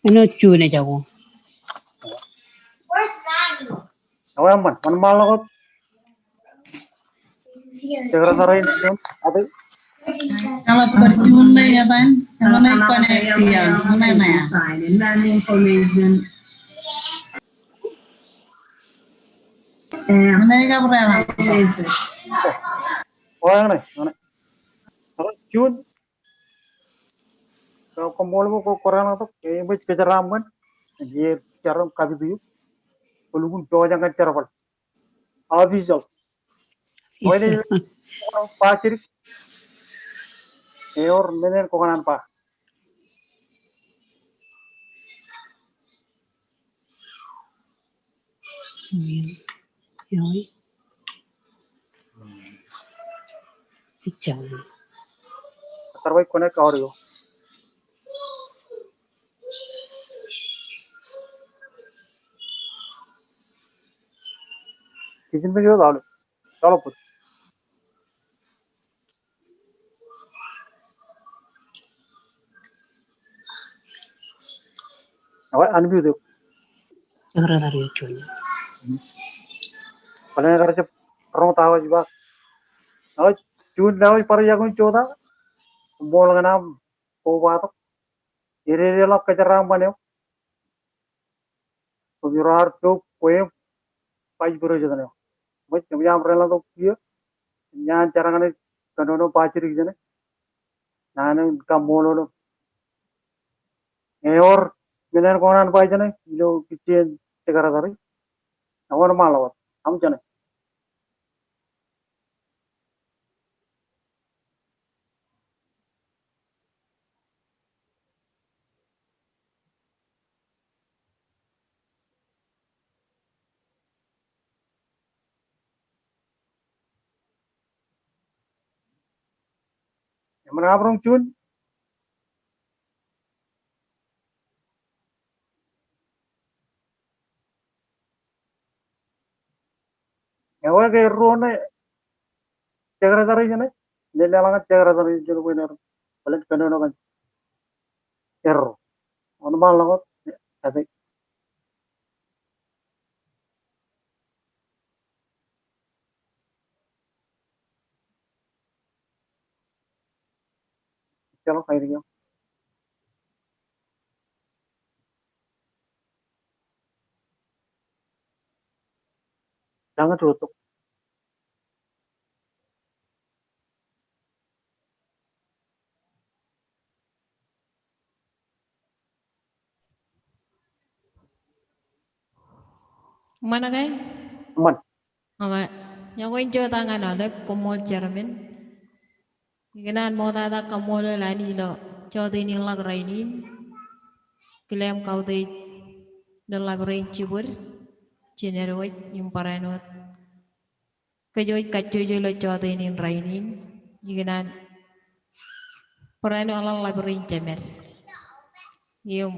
Āinwōt juon ejako. Eo eṃṃan, wōnṃaanḷọk wōt. Secretary in June, ate. Eḷap bōd juon ṇe etan, etan ej connect ian, etan ej. Sign in that information. Etan ej kab raan. O, eñṇe, eñṇe. Eḷap juon. Koṃṃool bwe kwō, kwō raan tok, eṃōj kōjeraaṃṃan, ear jar im kapit eok. Kwō lukkuun pojak ñan jerbal. Official. Official. Bajjek. Ewōr men eṇ kwō kōṇaan ba. Yoi. Ejjañin. Tar bar connect audio. Kijin me jota alo. Chalo put. Awa, unmute. Secretary eo juon. Bōlen kar jab roñ ta waj ba. Awa, juon ta waj bar iakun jota. Ṃool ñan aṃ kobatok. Ededeḷọk kōjeraaṃṃan eo. Kwōj raar tok kwe im vice president eo. Ṃōj, eṃōj aṃ reḷọk tok kiiō. Ñan jar ñan kōnono bajjek ijeṇe. Naan in kaṃṃoolol. Ewōr men eṇ kwō kōṇaan ba ijeṇe, ilo kijjien secretary. Ewōr ṃaanḷọk wōt. Aṃ jeṇe. Eṃṃan aṃ roñ juon? Ewe ke ruo ṇe secretary jeṇe, ine leḷọk ñan secretary jeṇe bwe en er, bōlen kōnono kōn erro. Wōnṃaanḷọk wōt, ate. Ejjeḷọk aer eo. Jañin ruo tok. Eṃṃan ke? Eṃṃan. Okay. Iọkwe in jota ñan aolep, koṃṃool chairman. Ikōṇaan ṃoktata kaṃṃoolol Anij ilo jọteen in ḷọk rainin. Kile im kautiej ilo ḷap rein jibwid, jen āinwōt im barāinwōt kōj wōj kajjojo ilo jọteen in rainin. Ikōṇaan barāinwōt ḷap rein jemed. Im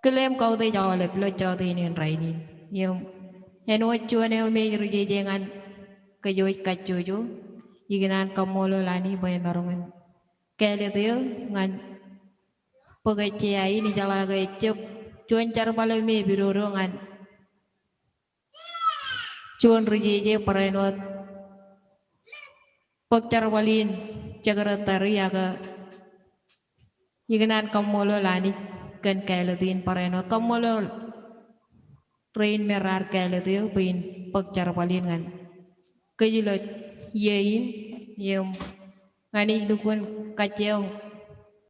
kile im kautiej aolep ilo jọteen in rainin. Im āinwōt juon eo me ej rijeje ñan kōj wōj kajjojo, ikōṇaan kaṃṃoolol Anij bwe emaroñ in kāālōt eō ñan bōk ejja in, ijeḷā ke ejjab juon jerbal eo me epidodo ñan juon rijeje barāinwōt bōk jerbal in secretary ak ikōṇaan kaṃṃoolol Anij kōn kāālōt in barāinwōt. Kaṃṃoolol rein me raar kāālōt eō bwe in bōk jerbal in ñan kōj ilo iiō in, im ñan ij lukkuun kajjioñ